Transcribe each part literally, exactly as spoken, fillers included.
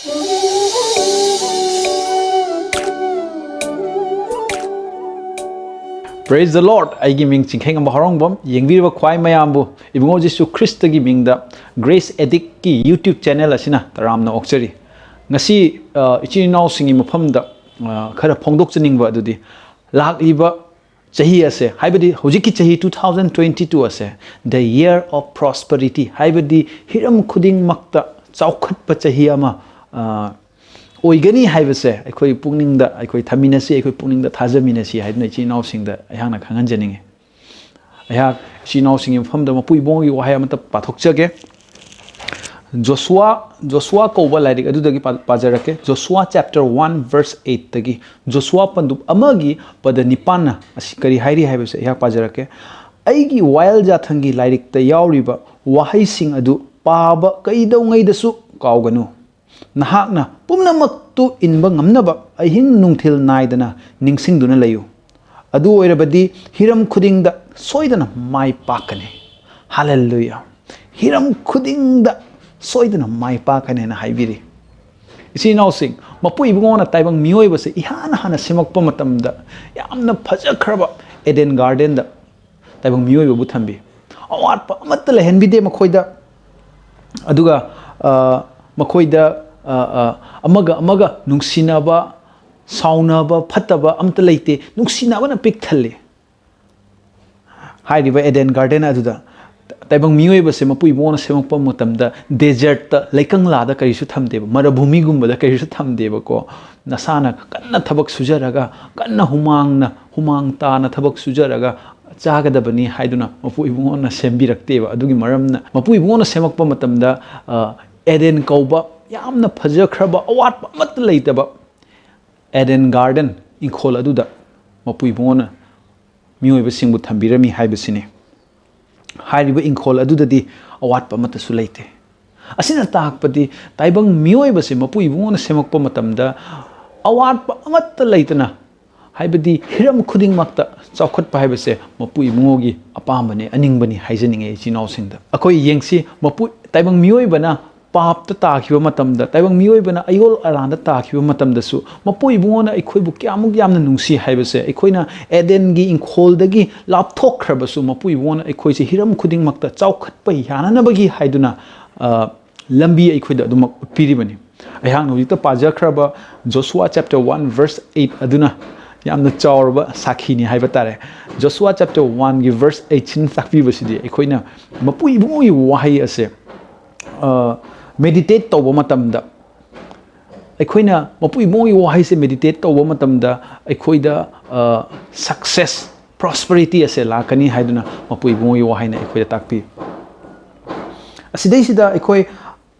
Praise the Lord! ꯑꯩꯒꯤ ꯃꯤꯡ ꯆꯤꯡꯈꯩꯉꯝꯕ ꯍꯔꯥꯎꯕꯝ꯫ ꯌꯦꯡꯕꯤꯔꯤꯕ ꯈ꯭ꯋꯥꯏ ꯃꯌꯥꯝꯕꯨ ꯏꯕꯨꯡꯉꯣ ꯖꯤꯁꯨ ꯈ꯭ꯔꯤꯁꯇꯒꯤ ꯃꯤꯡꯗ Grace Addictꯀꯤ YouTube channel ꯑꯁꯤꯅ ꯇꯔꯥꯝꯅ ꯑꯣꯛꯆꯔꯤ꯫ ꯉꯁꯤ, ꯑ, ꯏꯆꯤꯟ ꯏꯅꯥꯎꯁꯤꯡꯒꯤ ꯃꯐꯝꯗ, ꯑ, ꯈꯔ ꯐꯣꯡꯗꯣꯛꯆꯅꯤꯡꯕ ꯑꯗꯨꯗꯤ, ꯂꯥꯛꯂꯤꯕ ꯆꯍꯤ ꯑꯁꯦ, ꯍꯥꯏꯕꯗꯤ ꯍꯧꯖꯤꯛꯀꯤ ꯆꯍꯤ two thousand twenty two ꯑꯁꯦ, the year of prosperity, ꯍꯥꯏꯕꯗꯤ ꯍꯤꯔꯝ ꯈꯨꯗꯤꯡꯃꯛꯇ ꯆꯥꯎꯈꯠꯄ ꯆꯍꯤ ꯑꯃ, ꯑ, ꯑꯣꯏꯒꯅꯤ ꯍꯥꯏꯕꯁꯦ ꯑꯩꯈꯣꯏ ꯄꯨꯛꯅꯤꯡꯗ ꯑꯩꯈꯣꯏ ꯊꯝꯃꯤꯟꯅꯁꯤ, ꯑꯩꯈꯣꯏ ꯄꯨꯛꯅꯤꯡꯗ ꯊꯥꯖꯃꯤꯟꯅꯁꯤ ꯍꯥꯏꯗꯨꯅ ꯏꯆꯤꯟ ꯏꯅꯥꯎꯁꯤꯡꯗ ꯑꯩꯍꯥꯛꯅ ꯈꯪꯍꯟꯖꯅꯤꯡꯉꯤ꯫ ꯑꯩꯍꯥꯛ ꯏꯆꯤꯟ ꯏꯅꯥꯎꯁꯤꯡꯒꯤ ꯃꯐꯝꯗ ꯃꯄꯨ ꯏꯕꯨꯡꯒꯤ ꯋꯥꯍꯩ ꯑꯃꯇ ꯄꯥꯊꯣꯛꯆꯒꯦ꯫ ꯖꯣꯁꯨꯋꯥ, ꯖꯣꯁꯨꯋꯥ ꯀꯧꯕ ꯂꯥꯏꯔꯤꯛ ꯑꯗꯨꯗꯒꯤ ꯄꯥ-, ꯄꯥꯖꯔꯛꯀꯦ꯫ ꯖꯣꯁꯨꯋꯥ chapter one verse eight ꯇꯒꯤ꯫ ꯖꯣꯁꯨꯋꯥ ꯄꯟꯗꯨꯞ ꯑꯃꯒꯤ ꯄꯗ ꯅꯤꯄꯥꯟꯅ ꯑꯁꯤ ꯀꯔꯤ ꯍꯥꯏꯔꯤ ꯍꯥꯏꯕꯁꯦ ꯑꯩꯍꯥꯛ ꯄꯥꯖꯔꯛꯀꯦ꯫ "ꯑꯩꯒꯤ ꯋꯥꯌꯦꯜ ꯖꯥꯊꯪꯒꯤ ꯂꯥꯏꯔꯤꯛꯇ ꯌꯥꯎꯔꯤꯕ ꯋꯥꯍꯩꯁꯤꯡ ꯑꯗꯨ ꯄꯥꯕ ꯀꯩꯗꯧꯉꯩꯗꯁꯨ ꯀꯥꯎꯒꯅꯨ꯫ ꯅꯍꯥꯛꯅ ꯄꯨꯝꯅꯃꯛꯇꯨ ꯏꯟꯕ ꯉꯝꯅꯕ ꯑꯍꯤꯡ ꯅꯨꯡꯊꯤꯜ ꯅꯥꯏꯗꯅ ꯅꯤꯡꯁꯤꯡꯗꯨꯅ ꯂꯩꯌꯨ꯫ ꯑꯗꯨ ꯑꯣꯏꯔꯕꯗꯤ ꯍꯤꯔꯝ ꯈꯨꯗꯤꯡꯗ ꯁꯣꯏꯗꯅ ꯃꯥꯏ ꯄꯥꯛꯀꯅꯤ꯫" ꯍꯥꯂꯦꯂꯨꯌꯥ! "ꯍꯤꯔꯝ ꯈꯨꯗꯤꯡꯗ ꯁꯣꯏꯗꯅ ꯃꯥꯏ ꯄꯥꯛꯀꯅꯤ" ꯍꯥꯏꯅ ꯍꯥꯏꯕꯤꯔꯤ꯫ ꯏꯆꯤꯟ ꯏꯅꯥꯎꯁꯤꯡ, ꯃꯄꯨ ꯏꯕꯨꯡꯉꯣꯅ ꯇꯥꯏꯕꯪ ꯃꯤꯑꯣꯏꯕꯁꯦ ꯏꯍꯥꯟ ꯍꯥꯟꯅ ꯁꯦꯝꯃꯛꯄ ꯃꯇꯝꯗ ꯌꯥꯝꯅ ꯐꯖꯈ꯭ꯔꯕ ꯑꯦꯗꯦꯟ ꯒꯥꯔꯗꯦꯟꯗ ꯇꯥꯏꯕꯪ ꯃꯤꯑꯣꯏꯕꯕꯨ ꯊꯝꯕꯤ꯫ ꯑꯋꯥꯠꯄ ꯑꯃꯠꯇ ꯂꯩꯍꯟꯕꯤꯗꯦ ꯃꯈꯣꯏꯗ꯫ ꯑꯗꯨꯒ, ꯑ, ꯃꯈꯣꯏꯗ, ꯑ, ꯑ, ꯑꯃꯒ ꯑꯃꯒ ꯅꯨꯡꯁꯤꯅꯕ, ꯁꯥꯎꯅꯕ, ꯐꯠꯇꯕ ꯑꯃꯠꯇ ꯂꯩꯇꯦ꯫ ꯅꯨꯡꯁꯤꯅꯕꯅ ꯄꯤꯛ ꯊꯜꯂꯤ꯫ ꯍꯥꯏꯔꯤꯕ ꯑꯦꯗꯦꯟ ꯒꯥꯔꯗꯦꯟ ꯑꯗꯨꯗ ꯇꯥꯏꯕꯪ ꯃꯤꯑꯣꯏꯕꯁꯦ ꯃꯄꯨ ꯏꯕꯨꯡꯉꯣꯅ ꯁꯦꯝꯃꯛꯄ ꯃꯇꯝꯗ ꯗꯦꯖꯔꯠꯇ, ꯂꯩꯀꯪꯂꯥꯗ ꯀꯔꯤꯁꯨ ꯊꯝꯗꯦꯕ, ꯃꯔꯚꯨꯃꯤꯒꯨꯝꯕꯗ ꯀꯔꯤꯁꯨ ꯊꯝꯗꯦꯕꯀꯣ꯫ ꯅꯁꯥꯅ ꯀꯟꯅ ꯊꯕꯛ ꯁꯨꯖꯔꯒ, ꯀꯟꯅ ꯍꯨꯃꯥꯡꯅ, ꯍꯨꯃꯥꯡ ꯇꯥꯅ ꯊꯕꯛ ꯁꯨꯖꯔꯒ ꯆꯥꯒꯗꯕꯅꯤ ꯍꯥꯏꯗꯨꯅ ꯃꯄꯨ ꯏꯕꯨꯡꯉꯣꯅ ꯁꯦꯝꯕꯤꯔꯛꯇꯦꯕ꯫ ꯑꯗꯨꯒꯤ ꯃꯔꯝꯅ ꯃꯄꯨ ꯏꯕꯨꯡꯉꯣꯅ ꯁꯦꯝꯃꯛꯄ ꯃꯇꯝꯗ, ꯑ, ꯑꯦꯗꯦꯟ ꯀꯧꯕ ꯌꯥꯝꯅ ꯐꯖꯈ꯭ꯔꯕ, ꯑꯋꯥꯠꯄ ꯑꯃꯠꯇ ꯂꯩꯇꯕ ꯑꯦꯗꯦꯟ ꯒꯥꯔꯗꯦꯟ, ꯏꯪꯈꯣꯜ ꯑꯗꯨꯗ ꯃꯄꯨ ꯏꯕꯨꯡꯉꯣꯅ ꯃꯤꯑꯣꯏꯕꯁꯤꯡꯕꯨ ꯊꯝꯕꯤꯔꯝꯃꯤ ꯍꯥꯏꯕꯁꯤꯅꯤ꯫ ꯍꯥꯏꯔꯤꯕ ꯏꯪꯈꯣꯜ ꯑꯗꯨꯗꯗꯤ ꯑꯋꯥꯠꯄ ꯑꯃꯠꯇꯁꯨ ꯂꯩꯇꯦ꯫ ꯑꯁꯤꯅ ꯇꯥꯛꯄꯗꯤ ꯇꯥꯏꯕꯪ ꯃꯤꯑꯣꯏꯕꯁꯦ ꯃꯄꯨ ꯏꯕꯨꯡꯉꯣꯅ ꯁꯦꯝꯃꯛꯄ ꯃꯇꯝꯗ ꯑꯋꯥꯠꯄ ꯑꯃꯠꯇ ꯂꯩꯇꯅ, ꯍꯥꯏꯕꯗꯤ ꯍꯤꯔꯝ ꯈꯨꯗꯤꯡꯃꯛꯇ ꯆꯥꯎꯈꯠꯄ ꯍꯥꯏꯕꯁꯦ ꯃꯄꯨ ꯏꯕꯨꯡꯉꯣꯒꯤ ꯑꯄꯥꯝꯕꯅꯤ, ꯑꯅꯤꯡꯕꯅꯤ ꯍꯥꯏꯖꯅꯤꯡꯉꯤ ꯏꯆꯤꯟ ꯏꯅꯥꯎꯁꯤꯡꯗ꯫ ꯑꯩꯈꯣꯏ ꯌꯦꯡꯁꯤ, ꯃꯄꯨ, ꯇꯥꯏꯕꯪ ꯃꯤꯑꯣꯏꯕꯅ ꯄꯥꯞꯇ ꯇꯥꯈꯤꯕ ꯃꯇꯝꯗ, ꯇꯥꯏꯕꯪ ꯃꯤꯑꯣꯏꯕꯅ ꯑꯌꯣꯜ ꯑꯔꯥꯟꯗ ꯇꯥꯈꯤꯕ ꯃꯇꯝꯗꯁꯨ, ꯃꯄꯨ ꯏꯕꯨꯡꯉꯣꯅ ꯑꯩꯈꯣꯏꯕꯨ ꯀꯌꯥꯃꯨꯛ ꯌꯥꯝꯅ ꯅꯨꯡꯁꯤ ꯍꯥꯏꯕꯁꯦ ꯑꯩꯈꯣꯏꯅ ꯑꯦꯗꯦꯟꯒꯤ ꯏꯪꯈꯣꯜꯗꯒꯤ ꯂꯥꯞꯊꯣꯛꯈ꯭ꯔꯕꯁꯨ, ꯃꯄꯨ ꯏꯕꯨꯡꯉꯣꯅ ꯑꯩꯈꯣꯏꯁꯦ ꯍꯤꯔꯝ ꯈꯨꯗꯤꯡꯃꯛꯇ ꯆꯥꯎꯈꯠꯄ ꯌꯥꯅꯅꯕꯒꯤ ꯍꯥꯏꯗꯨꯅ, ꯑ, ꯂꯝꯕꯤ ꯑꯩꯈꯣꯏꯗ ꯑꯗꯨꯃꯛ ꯎꯠꯄꯤꯔꯤꯕꯅꯤ꯫ ꯑꯩꯍꯥꯛꯅ ꯍꯧꯖꯤꯛꯇ ꯄꯥꯖꯈ꯭ꯔꯕ Joshua chapter one verse eight ꯑꯗꯨꯅ ꯌꯥꯝꯅ ꯆꯥꯎꯔꯕ ꯁꯥꯈꯤꯅꯤ ꯍꯥꯏꯕ ꯇꯥꯔꯦ꯫ Joshua chapter one ꯒꯤ verse eight ꯁꯤꯅ ꯇꯥꯛꯄꯤꯕꯁꯤꯗꯤ ꯑꯩꯈꯣꯏꯅ ꯃꯄꯨ ꯏꯕꯨꯡꯉꯣꯒꯤ ꯋꯥꯍꯩ ꯑꯁꯦ, ꯑ, meditate ꯇꯧꯕ ꯃꯇꯝꯗ, ꯑꯩꯈꯣꯏꯅ ꯃꯄꯨ ꯏꯕꯨꯡꯒꯤ ꯋꯥꯍꯩꯁꯦ meditate ꯇꯧꯕ ꯃꯇꯝꯗ ꯑꯩꯈꯣꯏꯗ, ꯑ, success, prosperity ꯑꯁꯦ ꯂꯥꯛꯀꯅꯤ ꯍꯥꯏꯗꯨꯅ ꯃꯄꯨ ꯏꯕꯨꯡꯒꯤ ꯋꯥꯍꯩꯅ ꯑꯩꯈꯣꯏꯗ ꯇꯥꯛꯄꯤ꯫ ꯑꯁꯤꯗꯩꯁꯤꯗ ꯑꯩꯈꯣꯏ,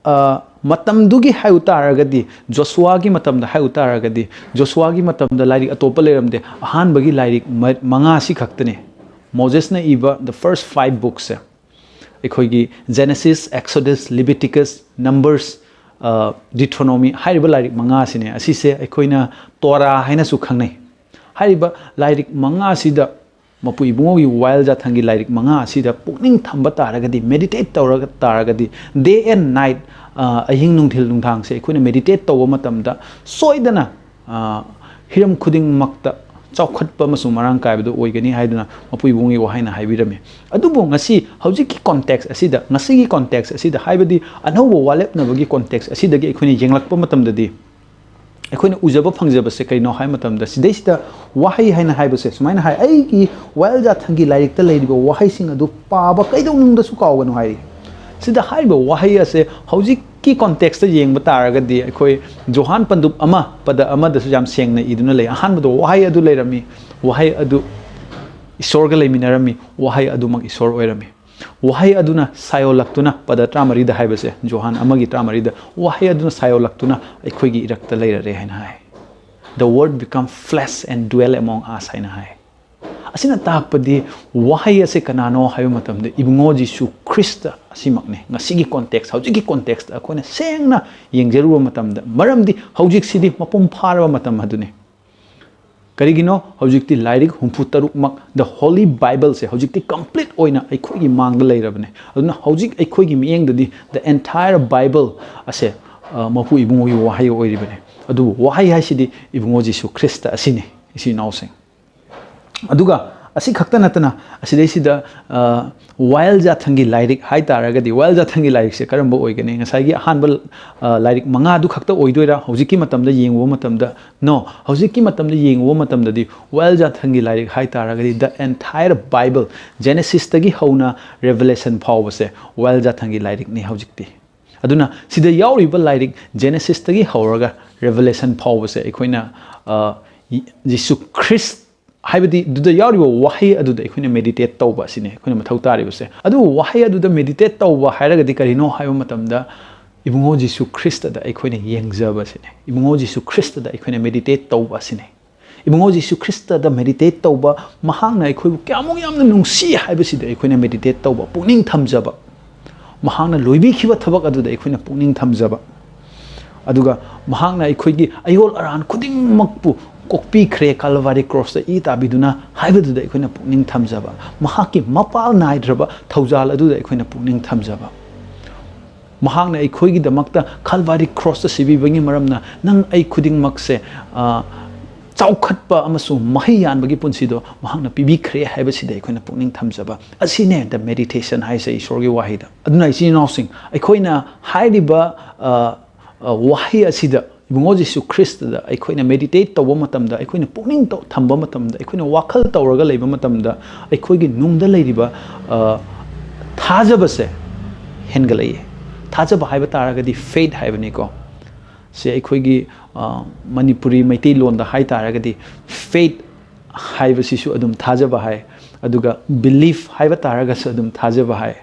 ꯑ, ꯃꯇꯝꯗꯨꯒꯤ ꯍꯥꯏꯌꯨ ꯇꯥꯔꯒꯗꯤ, ꯖꯣꯁꯨꯋꯥꯒꯤ ꯃꯇꯝꯗ ꯍꯥꯏꯌꯨ ꯇꯥꯔꯒꯗꯤ, ꯖꯣꯁꯨꯋꯥꯒꯤ ꯃꯇꯝꯗ ꯂꯥꯏꯔꯤꯛ ꯑꯇꯣꯞꯄ ꯂꯩꯔꯝꯗꯦ꯫ ꯑꯍꯥꯟꯕꯒꯤ ꯂꯥꯏꯔꯤꯛ ꯃ-, ꯃꯉꯥꯁꯤ ꯈꯛꯇꯅꯦ꯫ ꯃꯣꯖꯦꯁꯅ ꯏꯕ the first five books ꯁꯦ꯫ ꯑꯩꯈꯣꯏꯒꯤ Genesis, Exodus, Leviticus, Numbers, ꯑ, Deuteronomy ꯍꯥꯏꯔꯤꯕ ꯂꯥꯏꯔꯤꯛ ꯃꯉꯥꯁꯤꯅꯦ꯫ ꯑꯁꯤꯁꯦ ꯑꯩꯈꯣꯏꯅ ꯇꯣꯔꯥ ꯍꯥꯏꯅꯁꯨ ꯈꯪꯅꯩ꯫ ꯍꯥꯏꯔꯤꯕ ꯂꯥꯏꯔꯤꯛ ꯃꯉꯥꯁꯤꯗ ꯃꯄꯨ ꯏꯕꯨꯡꯉꯣꯒꯤ ꯋꯥꯌꯦꯜ ꯖꯥꯊꯪꯒꯤ ꯂꯥꯏꯔꯤꯛ ꯃꯉꯥ ꯑꯁꯤꯗ ꯄꯨꯛꯅꯤꯡ ꯊꯝꯕ ꯇꯥꯔꯒꯗꯤ, meditate ꯇꯧꯔꯒ ꯇꯥꯔꯒꯗꯤ, day and night, ꯑ, ꯑꯍꯤꯡ ꯅꯨꯡꯊꯤꯜ ꯅꯨꯡꯗꯥꯡꯁꯦ ꯑꯩꯈꯣꯏꯅ meditate ꯇꯧꯕ ꯃꯇꯝꯗ ꯁꯣꯏꯗꯅ, ꯑ, ꯍꯤꯔꯝ ꯈꯨꯗꯤꯡꯃꯛꯇ ꯆꯥꯎꯈꯠꯄ ꯑꯃꯁꯨꯡ ꯃꯔꯥꯡ ꯀꯥꯏꯕꯗꯨ ꯑꯣꯏꯒꯅꯤ ꯍꯥꯏꯗꯨꯅ ꯃꯄꯨ ꯏꯕꯨꯡꯒꯤ ꯋꯥꯍꯩꯅ ꯍꯥꯏꯕꯤꯔꯝꯃꯤ꯫ ꯑꯗꯨꯕꯨ ꯉꯁꯤ ꯍꯧꯖꯤꯛꯀꯤ context ꯑꯁꯤꯗ, ꯉꯁꯤꯒꯤ context ꯑꯁꯤꯗ, ꯍꯥꯏꯕꯗꯤ ꯑꯅꯧꯕ ꯋꯥꯔꯦꯞꯅꯕꯒꯤ context ꯑꯁꯤꯗꯒꯤ ꯑꯩꯈꯣꯏꯅ ꯌꯦꯡꯂꯛꯄ ꯃꯇꯝꯗꯗꯤ, ꯑꯩꯈꯣꯏꯅ ꯎꯖꯕ ꯐꯪꯖꯕꯁꯦ ꯀꯩꯅꯣ ꯍꯥꯏꯕ ꯃꯇꯝꯗ, ꯁꯤꯗꯩꯁꯤꯗ ꯋꯥꯍꯩ ꯍꯥꯏꯅ ꯍꯥꯏꯕꯁꯦ ꯁꯨꯃꯥꯏꯅ ꯍꯥꯏ, "ꯑꯩꯒꯤ ꯋꯥꯌꯦꯜ ꯖꯥꯊꯪꯒꯤ ꯂꯥꯏꯔꯤꯛꯇ ꯂꯩꯔꯤꯕ ꯋꯥꯍꯩꯁꯤꯡ ꯑꯗꯨ ꯄꯥꯕ ꯀꯩꯗꯧꯅꯨꯡꯗꯁꯨ ꯀꯥꯎꯒꯅꯨ" ꯍꯥꯏꯔꯤ꯫ ꯁꯤꯗ ꯍꯥꯏꯔꯤꯕ ꯋꯥꯍꯩ ꯑꯁꯦ ꯍꯧꯖꯤꯛꯀꯤ context ꯌꯦꯡꯕ ꯇꯥꯔꯒꯗꯤ, ꯑꯩꯈꯣꯏ ꯖꯣꯍꯥꯟ ꯄꯟꯗꯨꯞ ꯑꯃ ꯄꯗ ꯑꯃꯗꯁꯨ ꯌꯥꯝ ꯁꯦꯡꯅ ꯏꯗꯨꯅ ꯂꯩ꯫ ꯑꯍꯥꯟꯕꯗ ꯋꯥꯍꯩ ꯑꯗꯨ ꯂꯩꯔꯝꯃꯤ, ꯋꯥꯍꯩ ꯑꯗꯨ ꯏꯁꯣꯔꯒ ꯂꯩꯃꯤꯟꯅꯔꯝꯃꯤ, ꯋꯥꯍꯩ ꯑꯗꯨꯃꯛ ꯏꯁꯣꯔ ꯑꯣꯏꯔꯝꯃꯤ꯫ ꯋꯥꯍꯩ ꯑꯗꯨꯅ ꯁꯥꯌꯣꯜꯂꯛꯇꯨꯅ, ꯄꯗ ꯇꯔꯥꯃꯔꯤꯗ ꯍꯥꯏꯕꯁꯦ, ꯖꯣꯍꯥꯟ ꯑꯃꯒꯤ ꯇꯔꯥꯃꯔꯤꯗ, "ꯋꯥꯍꯩ ꯑꯗꯨꯅ ꯁꯥꯌꯣꯜꯂꯛꯇꯨꯅ ꯑꯩꯈꯣꯏꯒꯤ ꯏꯔꯛꯇ ꯂꯩꯔꯔꯦ" ꯍꯥꯏꯅ ꯍꯥꯏ꯫ "The word become flesh and dwell among us" ꯍꯥꯏꯅ ꯍꯥꯏ꯫ ꯑꯁꯤꯅ ꯇꯥꯛꯄꯗꯤ ꯋꯥꯍꯩ ꯑꯁꯦ ꯀꯅꯥꯅꯣ ꯍꯥꯏꯕ ꯃꯇꯝꯗ ꯏꯕꯨꯡꯉꯣ ꯖꯤꯁꯨ ꯈ꯭ꯔꯤꯁꯇ ꯑꯁꯤꯃꯛꯅꯤ꯫ ꯉꯁꯤꯒꯤ context, ꯍꯧꯖꯤꯛꯀꯤ context ꯑꯩꯈꯣꯏꯅ ꯁꯦꯡꯅ ꯌꯦꯡꯖꯔꯨꯕ ꯃꯇꯝꯗ, ꯃꯔꯝꯗꯤ ꯍꯧꯖꯤꯛꯁꯤꯗꯤ ꯃꯄꯨꯡ ꯐꯥꯔꯕ ꯃꯇꯝ ꯑꯗꯨꯅꯤ꯫ ꯀꯔꯤꯒꯤꯅꯣ? ꯍꯧꯖꯤꯛꯇꯤ ꯂꯥꯏꯔꯤꯛ ꯍꯨꯝꯐꯨ ꯇꯔꯨꯛꯃꯛ, the Holy Bible ꯁꯦ ꯍꯧꯖꯤꯛꯇꯤ complete ꯑꯣꯏꯅ ꯑꯩꯈꯣꯏꯒꯤ ꯃꯥꯡꯗ ꯂꯩꯔꯕꯅꯦ꯫ ꯑꯗꯨꯅ ꯍꯧꯖꯤꯛ ꯑꯩꯈꯣꯏꯒꯤ ꯃꯤꯠꯌꯦꯡꯗꯗꯤ the entire Bible ꯑꯁꯦ, ꯑ, ꯃꯄꯨ ꯏꯕꯨꯡꯉꯣꯒꯤ ꯋꯥꯍꯩ ꯑꯣꯏꯔꯤꯕꯅꯦ꯫ ꯑꯗꯨꯕꯨ ꯋꯥꯍꯩ ꯍꯥꯏꯁꯤꯗꯤ ꯏꯕꯨꯡꯉꯣ ꯖꯤꯁꯨ ꯈ꯭ꯔꯤꯁꯇ ꯑꯁꯤꯅꯤ, ꯏꯆꯤꯟ ꯏꯅꯥꯎꯁꯤꯡ꯫ ꯑꯗꯨꯒ ꯑꯁꯤ ꯈꯛꯇ ꯅꯠꯇꯅ, ꯑꯁꯤꯗꯩꯁꯤꯗ, ꯑ, ꯋꯥꯌꯦꯜ ꯖꯥꯊꯪꯒꯤ ꯂꯥꯏꯔꯤꯛ ꯍꯥꯏ ꯇꯥꯔꯒꯗꯤ, ꯋꯥꯌꯦꯜ ꯖꯥꯊꯪꯒꯤ ꯂꯥꯏꯔꯤꯛꯁꯦ ꯀꯔꯝꯕ ꯑꯣꯏꯒꯅꯤ? ꯉꯁꯥꯏꯒꯤ ꯑꯍꯥꯟꯕ, ꯑ, ꯂꯥꯏꯔꯤꯛ ꯃꯉꯥꯗꯨ ꯈꯛꯇ ꯑꯣꯏꯗꯣꯏꯔꯥ? ꯍꯧꯖꯤꯛꯀꯤ ꯃꯇꯝꯗ ꯌꯦꯡꯉꯨꯕ ꯃꯇꯝꯗ, no, ꯍꯧꯖꯤꯛꯀꯤ ꯃꯇꯝꯗ ꯌꯦꯡꯉꯨꯕ ꯃꯇꯝꯗꯗꯤ, ꯋꯥꯌꯦꯜ ꯖꯥꯊꯪꯒꯤ ꯂꯥꯏꯔꯤꯛ ꯍꯥꯏ ꯇꯥꯔꯒꯗꯤ, the entire Bible, Genesis ꯇꯒꯤ ꯍꯧꯅ Revelation ꯐꯥꯎꯕꯁꯦ ꯋꯥꯌꯦꯜ ꯖꯥꯊꯪꯒꯤ ꯂꯥꯏꯔꯤꯛꯅꯤ ꯍꯧꯖꯤꯛꯇꯤ꯫ ꯑꯗꯨꯅ ꯁꯤꯗ ꯌꯥꯎꯔꯤꯕ ꯂꯥꯏꯔꯤꯛ Genesis ꯇꯒꯤ ꯍꯧꯔꯒ Revelation ꯐꯥꯎꯕꯁꯦ ꯑꯩꯈꯣꯏꯅ, ꯑ, ꯖꯤꯁꯨ ꯈ꯭ꯔꯤꯁ ꯍꯥꯏꯕꯗꯤ ꯑꯗꯨꯗ ꯌꯥꯎꯔꯤꯕ ꯋꯥꯍꯩ ꯑꯗꯨꯗ ꯑꯩꯈꯣꯏꯅ meditate ꯇꯧꯕ ꯑꯁꯤꯅꯤ ꯑꯩꯈꯣꯏꯅ ꯃꯊꯧ ꯇꯥꯔꯤꯕꯁꯦ꯫ ꯑꯗꯨꯕꯨ ꯋꯥꯍꯩ ꯑꯗꯨꯗ meditate ꯇꯧꯕ ꯍꯥꯏꯔꯒꯗꯤ ꯀꯔꯤꯅꯣ ꯍꯥꯏꯕ ꯃꯇꯝꯗ, ꯏꯕꯨꯡꯉꯣ ꯖꯤꯁꯨ ꯈ꯭ꯔꯤꯁꯇꯗ ꯑꯩꯈꯣꯏꯅ ꯌꯦꯡꯖꯕ ꯑꯁꯤꯅꯤ꯫ ꯏꯕꯨꯡꯉꯣ ꯖꯤꯁꯨ ꯈ꯭ꯔꯤꯁꯇꯗ ꯑꯩꯈꯣꯏꯅ meditate ꯇꯧꯕ ꯑꯁꯤꯅꯤ꯫ ꯏꯕꯨꯡꯉꯣ ꯖꯤꯁꯨ ꯈ꯭ꯔꯤꯁꯇꯗ meditate ꯇꯧꯕ, ꯃꯍꯥꯛꯅ ꯑꯩꯈꯣꯏꯕꯨ ꯀꯌꯥꯃꯨꯛ ꯌꯥꯝꯅ ꯅꯨꯡꯁꯤ ꯍꯥꯏꯕꯁꯤꯗ ꯑꯩꯈꯣꯏꯅ meditate ꯇꯧꯕ, ꯄꯨꯛꯅꯤꯡ ꯊꯝꯖꯕ, ꯃꯍꯥꯛꯅ ꯂꯣꯏꯕꯤꯈꯤꯕ ꯊꯕꯛ ꯑꯗꯨꯗ ꯑꯩꯈꯣꯏꯅ ꯄꯨꯛꯅꯤꯡ ꯊꯝꯖꯕ, ꯑꯗꯨꯒ ꯃꯍꯥꯛꯅ ꯑꯩꯈꯣꯏꯒꯤ ꯑꯌꯣꯜ ꯑꯔꯥꯟ ꯈꯨꯗꯤꯡꯃꯛꯄꯨ ꯀꯣꯛꯄꯤꯈ꯭ꯔꯦ ꯀꯥꯜꯚꯥꯔꯤ ꯀ꯭ꯔꯣꯁꯇ ꯏ ꯇꯥꯕꯤꯗꯨꯅ ꯍꯥꯏꯕꯗꯨꯗ ꯑꯩꯈꯣꯏꯅ ꯄꯨꯛꯅꯤꯡ ꯊꯝꯖꯕ, ꯃꯍꯥꯛꯀꯤ ꯃꯄꯥꯜ ꯅꯥꯏꯗ꯭ꯔꯕ ꯊꯧꯖꯥꯜ ꯑꯗꯨꯗ ꯑꯩꯈꯣꯏꯅ ꯄꯨꯛꯅꯤꯡ ꯊꯝꯖꯕ, ꯃꯍꯥꯛꯅ ꯑꯩꯈꯣꯏꯒꯤꯗꯃꯛꯇ ꯀꯥꯜꯚꯥꯔꯤ ꯀ꯭ꯔꯣꯁꯇ ꯁꯤꯕꯤꯕꯒꯤ ꯃꯔꯝꯅ ꯅꯪ ꯑꯩ ꯈꯨꯗꯤꯡꯃꯛꯁꯦ, ꯑ, ꯆꯥꯎꯈꯠꯄ ꯑꯃꯁꯨꯡ ꯃꯍꯩ ꯌꯥꯟꯕꯒꯤ ꯄꯨꯟꯁꯤꯗꯣ ꯃꯍꯥꯛꯅ ꯄꯤꯕꯤꯈ꯭ꯔꯦ ꯍꯥꯏꯕꯁꯤꯗ ꯑꯩꯈꯣꯏꯅ ꯄꯨꯛꯅꯤꯡ ꯊꯝꯖꯕ꯫ ꯑꯁꯤꯅꯦ the meditation ꯍꯥꯏꯁꯦ ꯏꯁꯣꯔꯒꯤ ꯋꯥꯍꯩꯗ꯫ ꯑꯗꯨꯅ ꯏꯆꯤꯟ ꯏꯅꯥꯎꯁꯤꯡ, ꯑꯩꯈꯣꯏꯅ ꯍꯥꯏꯔꯤꯕ, ꯑ, ꯑ, ꯋꯥꯍꯩ ꯑꯁꯤꯗ, ꯏꯕꯨꯡꯉꯣ ꯖꯤꯁꯨ ꯈ꯭ꯔꯤꯁꯇꯗ ꯑꯩꯈꯣꯏꯅ meditate ꯇꯧꯕ ꯃꯇꯝꯗ, ꯑꯩꯈꯣꯏꯅ ꯄꯨꯛꯅꯤꯡ ꯇꯧ-, ꯊꯝꯕ ꯃꯇꯝꯗ, ꯑꯩꯈꯣꯏꯅ ꯋꯥꯈꯜ ꯇꯧꯔꯒ ꯂꯩꯕ ꯃꯇꯝꯗ, ꯑꯩꯈꯣꯏꯒꯤ ꯅꯨꯡꯗ ꯂꯩꯔꯤꯕ, ꯑ, ꯊꯥꯖꯕꯁꯦ ꯍꯦꯟꯒꯠꯂꯛꯏ꯫ ꯊꯥꯖꯕ ꯍꯥꯏꯕ ꯇꯥꯔꯒꯗꯤ faith ꯍꯥꯏꯕꯅꯤꯀꯣ꯫ ꯁꯤ ꯑꯩꯈꯣꯏꯒꯤ, ꯑ, ꯃꯅꯤꯄꯨꯔꯤ ꯃꯩꯇꯩꯂꯣꯟꯗ ꯍꯥꯏ ꯇꯥꯔꯒꯗꯤ faith ꯍꯥꯏꯕꯁꯤꯁꯨ ꯑꯗꯨꯝ ꯊꯥꯖꯕ ꯍꯥꯏ, ꯑꯗꯨꯒ belief ꯍꯥꯏꯕ ꯇꯥꯔꯒꯁꯨ ꯑꯗꯨꯝ ꯊꯥꯖꯕ ꯍꯥꯏ,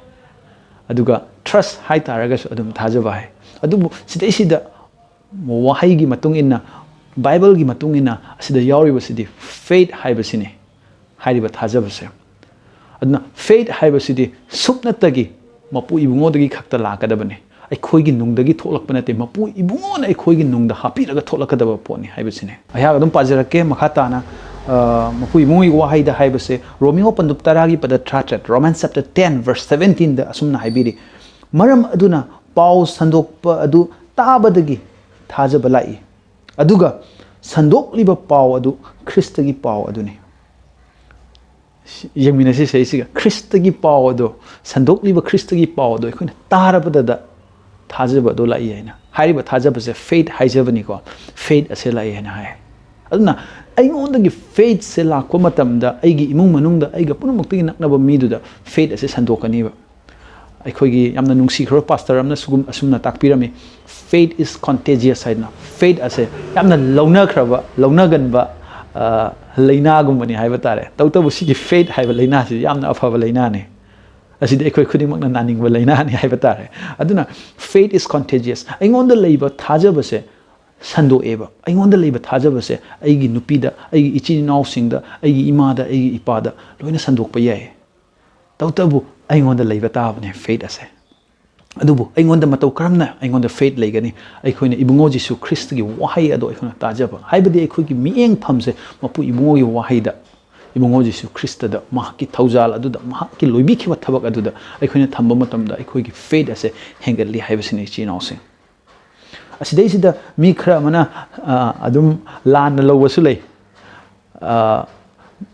ꯑꯗꯨꯒ trust ꯍꯥꯏ ꯇꯥꯔꯒꯁꯨ ꯑꯗꯨꯝ ꯊꯥꯖꯕ ꯍꯥꯏ꯫ ꯑꯗꯨꯕꯨ ꯁꯤꯗꯩꯁꯤꯗ ꯋꯥꯍꯩꯒꯤ ꯃꯇꯨꯡ ꯏꯟꯅ, ꯕꯥꯏꯕꯜꯒꯤ ꯃꯇꯨꯡ ꯏꯟꯅ ꯑꯁꯤꯗ ꯌꯥꯎꯔꯤꯕꯁꯤꯗꯤ faith ꯍꯥꯏꯕꯁꯤꯅꯤ, ꯍꯥꯏꯔꯤꯕ ꯊꯥꯖꯕꯁꯦ꯫ ꯑꯗꯨꯅ faith ꯍꯥꯏꯕꯁꯤꯗꯤ ꯁꯨꯞꯅꯇꯒꯤ ꯃꯄꯨ ꯏꯕꯨꯡꯉꯣꯗꯒꯤ ꯈꯛꯇ ꯂꯥꯛꯀꯗꯕꯅꯤ꯫ ꯑꯩꯈꯣꯏꯒꯤ ꯅꯨꯡꯗꯒꯤ ꯊꯣꯛꯂꯛꯄ ꯅꯠꯇꯦ, ꯃꯄꯨ ꯏꯕꯨꯡꯉꯣꯅ ꯑꯩꯈꯣꯏꯒꯤ ꯅꯨꯡꯗ ꯍꯥꯞꯄꯤꯔꯒ ꯊꯣꯛꯂꯛꯀꯗꯕ ꯄꯣꯠꯅꯤ ꯍꯥꯏꯕꯁꯤꯅꯤ꯫ ꯑꯩꯍꯥꯛ ꯑꯗꯨꯝ ꯄꯥꯖꯔꯛꯀꯦ ꯃꯈꯥ ꯇꯥꯅ꯫ ꯑ, ꯃꯄꯨ ꯏꯕꯨꯡꯉꯣꯒꯤ ꯋꯥꯍꯩꯗ ꯍꯥꯏꯕꯁꯦ ꯔꯣꯃꯤꯌꯣ ꯄꯟꯗꯨꯞ ꯇꯔꯥꯒꯤ ꯄꯗ ꯇꯔꯥꯇꯔꯦꯠ, Romans chapter ten verse seventeen ꯗ ꯑꯁꯨꯝꯅ ꯍꯥꯏꯕꯤꯔꯤ, "ꯃꯔꯝ ꯑꯗꯨꯅ ꯄꯥꯎ ꯁꯟꯗꯣꯛꯄ ꯑꯗꯨ ꯇꯥꯕꯗꯒꯤ ꯊꯥꯖꯕ ꯂꯥꯛꯏ, ꯑꯗꯨꯒ ꯁꯟꯗꯣꯛꯂꯤꯕ ꯄꯥꯎ ꯑꯗꯨ ꯈ꯭ꯔꯤꯁꯇꯒꯤ ꯄꯥꯎ ꯑꯗꯨꯅꯤ"꯫ ꯌꯦꯡꯃꯤꯟꯅꯁꯤ ꯁꯤꯁꯤꯒ꯫ ꯈ꯭ꯔꯤꯁꯇꯒꯤ ꯄꯥꯎ ꯑꯗꯣ, ꯁꯟꯗꯣꯛꯂꯤꯕ ꯈ꯭ꯔꯤꯁꯇꯒꯤ ꯄꯥꯎ ꯑꯗꯣ ꯑꯩꯈꯣꯏꯅ ꯇꯥꯔꯕꯗꯗ ꯊꯥꯖꯕ ꯑꯗꯣ ꯂꯥꯛꯏ ꯍꯥꯏꯅ꯫ ꯍꯥꯏꯔꯤꯕ ꯊꯥꯖꯕꯁꯦ faith ꯍꯥꯏꯖꯕꯅꯤꯀꯣ꯫ Faith ꯑꯁꯦ ꯂꯥꯛꯏ ꯍꯥꯏꯅ ꯍꯥꯏ꯫ ꯑꯗꯨꯅ ꯑꯩꯉꯣꯟꯗꯒꯤ faith ꯁꯦ ꯂꯥꯛꯄ ꯃꯇꯝꯗ, ꯑꯩꯒꯤ ꯏꯃꯨꯡ ꯃꯅꯨꯡꯗ ꯑꯩꯒ ꯄꯨꯝꯅꯃꯛꯇꯒꯤ ꯅꯛꯅꯕ ꯃꯤꯗꯨꯗ faith ꯑꯁꯦ ꯁꯟꯗꯣꯛꯀꯅꯤꯕ꯫ ꯑꯩꯈꯣꯏꯒꯤ ꯌꯥꯝꯅ ꯅꯨꯡꯁꯤꯈ꯭ꯔꯕ ꯄꯥꯁꯇꯔ ꯑꯃꯅ ꯁꯤꯒꯨꯝ-, ꯑꯁꯨꯝꯅ ꯇꯥꯛꯄꯤꯔꯝꯃꯤ, "Faith is contagious" ꯍꯥꯏꯗꯅ꯫ Faith ꯑꯁꯦ ꯌꯥꯝꯅ ꯂꯧꯅꯈ꯭ꯔꯕ, ꯂꯧꯅꯒꯟꯕ, ꯑ, ꯂꯥꯏꯅꯥꯒꯨꯝꯕꯅꯤ ꯍꯥꯏꯕ ꯇꯥꯔꯦ꯫ ꯇꯧꯕꯇꯕꯨ ꯁꯤꯒꯤ faith ꯍꯥꯏꯕ ꯂꯥꯏꯅꯥꯁꯤ ꯌꯥꯝꯅ ꯑꯐꯕ ꯂꯥꯏꯅꯥꯅꯤ꯫ ꯑꯁꯤꯗꯤ ꯑꯩꯈꯣꯏ ꯈꯨꯗꯤꯡꯃꯛꯅ ꯅꯥꯅꯤꯡꯕ ꯂꯥꯏꯅꯥꯅꯤ ꯍꯥꯏꯕ ꯇꯥꯔꯦ꯫ ꯑꯗꯨꯅ faith is contagious꯫ ꯑꯩꯉꯣꯟꯗ ꯂꯩꯕ ꯊꯥꯖꯕꯁꯦ ꯁꯟꯗꯣꯛꯑꯦꯕ꯫ ꯑꯩꯉꯣꯟꯗ ꯂꯩꯕ ꯊꯥꯖꯕꯁꯦ ꯑꯩꯒꯤ ꯅꯨꯄꯤꯗ, ꯑꯩꯒꯤ ꯏꯆꯤꯟ ꯏꯅꯥꯎꯁꯤꯡꯗ, ꯑꯩꯒꯤ ꯏꯃꯥꯗ, ꯑꯩꯒꯤ ꯏꯄꯥꯗ ꯂꯣꯏꯅ ꯁꯟꯗꯣꯛꯄ ꯌꯥꯏ꯫ ꯇꯧꯕꯇꯕꯨ ꯑꯩꯉꯣꯟꯗ ꯂꯩꯕ ꯇꯥꯕꯅꯦ faith ꯑꯁꯦ꯫ ꯑꯗꯨꯕꯨ ꯑꯩꯉꯣꯟꯗ ꯃꯇꯧ ꯀꯔꯝꯅ ꯑꯩꯉꯣꯟꯗ faith ꯂꯩꯒꯅꯤ? ꯑꯩꯈꯣꯏꯅ ꯏꯕꯨꯡꯉꯣ ꯖꯤꯁꯨ ꯈ꯭ꯔꯤꯁꯇꯒꯤ ꯋꯥꯍꯩ ꯑꯗꯣ ꯑꯩꯈꯣꯏꯅ ꯇꯥꯖꯕ, ꯍꯥꯏꯕꯗꯤ ꯑꯩꯈꯣꯏꯒꯤ ꯃꯤꯠꯌꯦꯡꯐꯝꯁꯦ ꯃꯄꯨ ꯏꯕꯨꯡꯉꯣꯒꯤ ꯋꯥꯍꯩꯗ, ꯏꯕꯨꯡꯉꯣ ꯖꯤꯁꯨ ꯈ꯭ꯔꯤꯁꯇꯗ, ꯃꯍꯥꯛꯀꯤ ꯊꯧꯖꯥꯜ ꯑꯗꯨꯗ, ꯃꯍꯥꯛꯀꯤ ꯂꯣꯏꯕꯤꯈꯤꯕ ꯊꯕꯛ ꯑꯗꯨꯗ ꯑꯩꯈꯣꯏꯅ ꯊꯝꯕ ꯃꯇꯝꯗ ꯑꯩꯈꯣꯏꯒꯤ faith ꯑꯁꯦ ꯍꯦꯟꯒꯠꯂꯤ ꯍꯥꯏꯕꯁꯤꯅꯤ, ꯏꯆꯤꯟ ꯏꯅꯥꯎꯁꯤꯡ꯫ ꯑꯁꯤꯗꯩꯁꯤꯗ ꯃꯤ ꯈꯔ ꯑꯃꯅ, ꯑ, ꯑꯗꯨꯝ ꯂꯥꯟꯅ ꯂꯧꯕꯁꯨ ꯂꯩ꯫ ꯑ,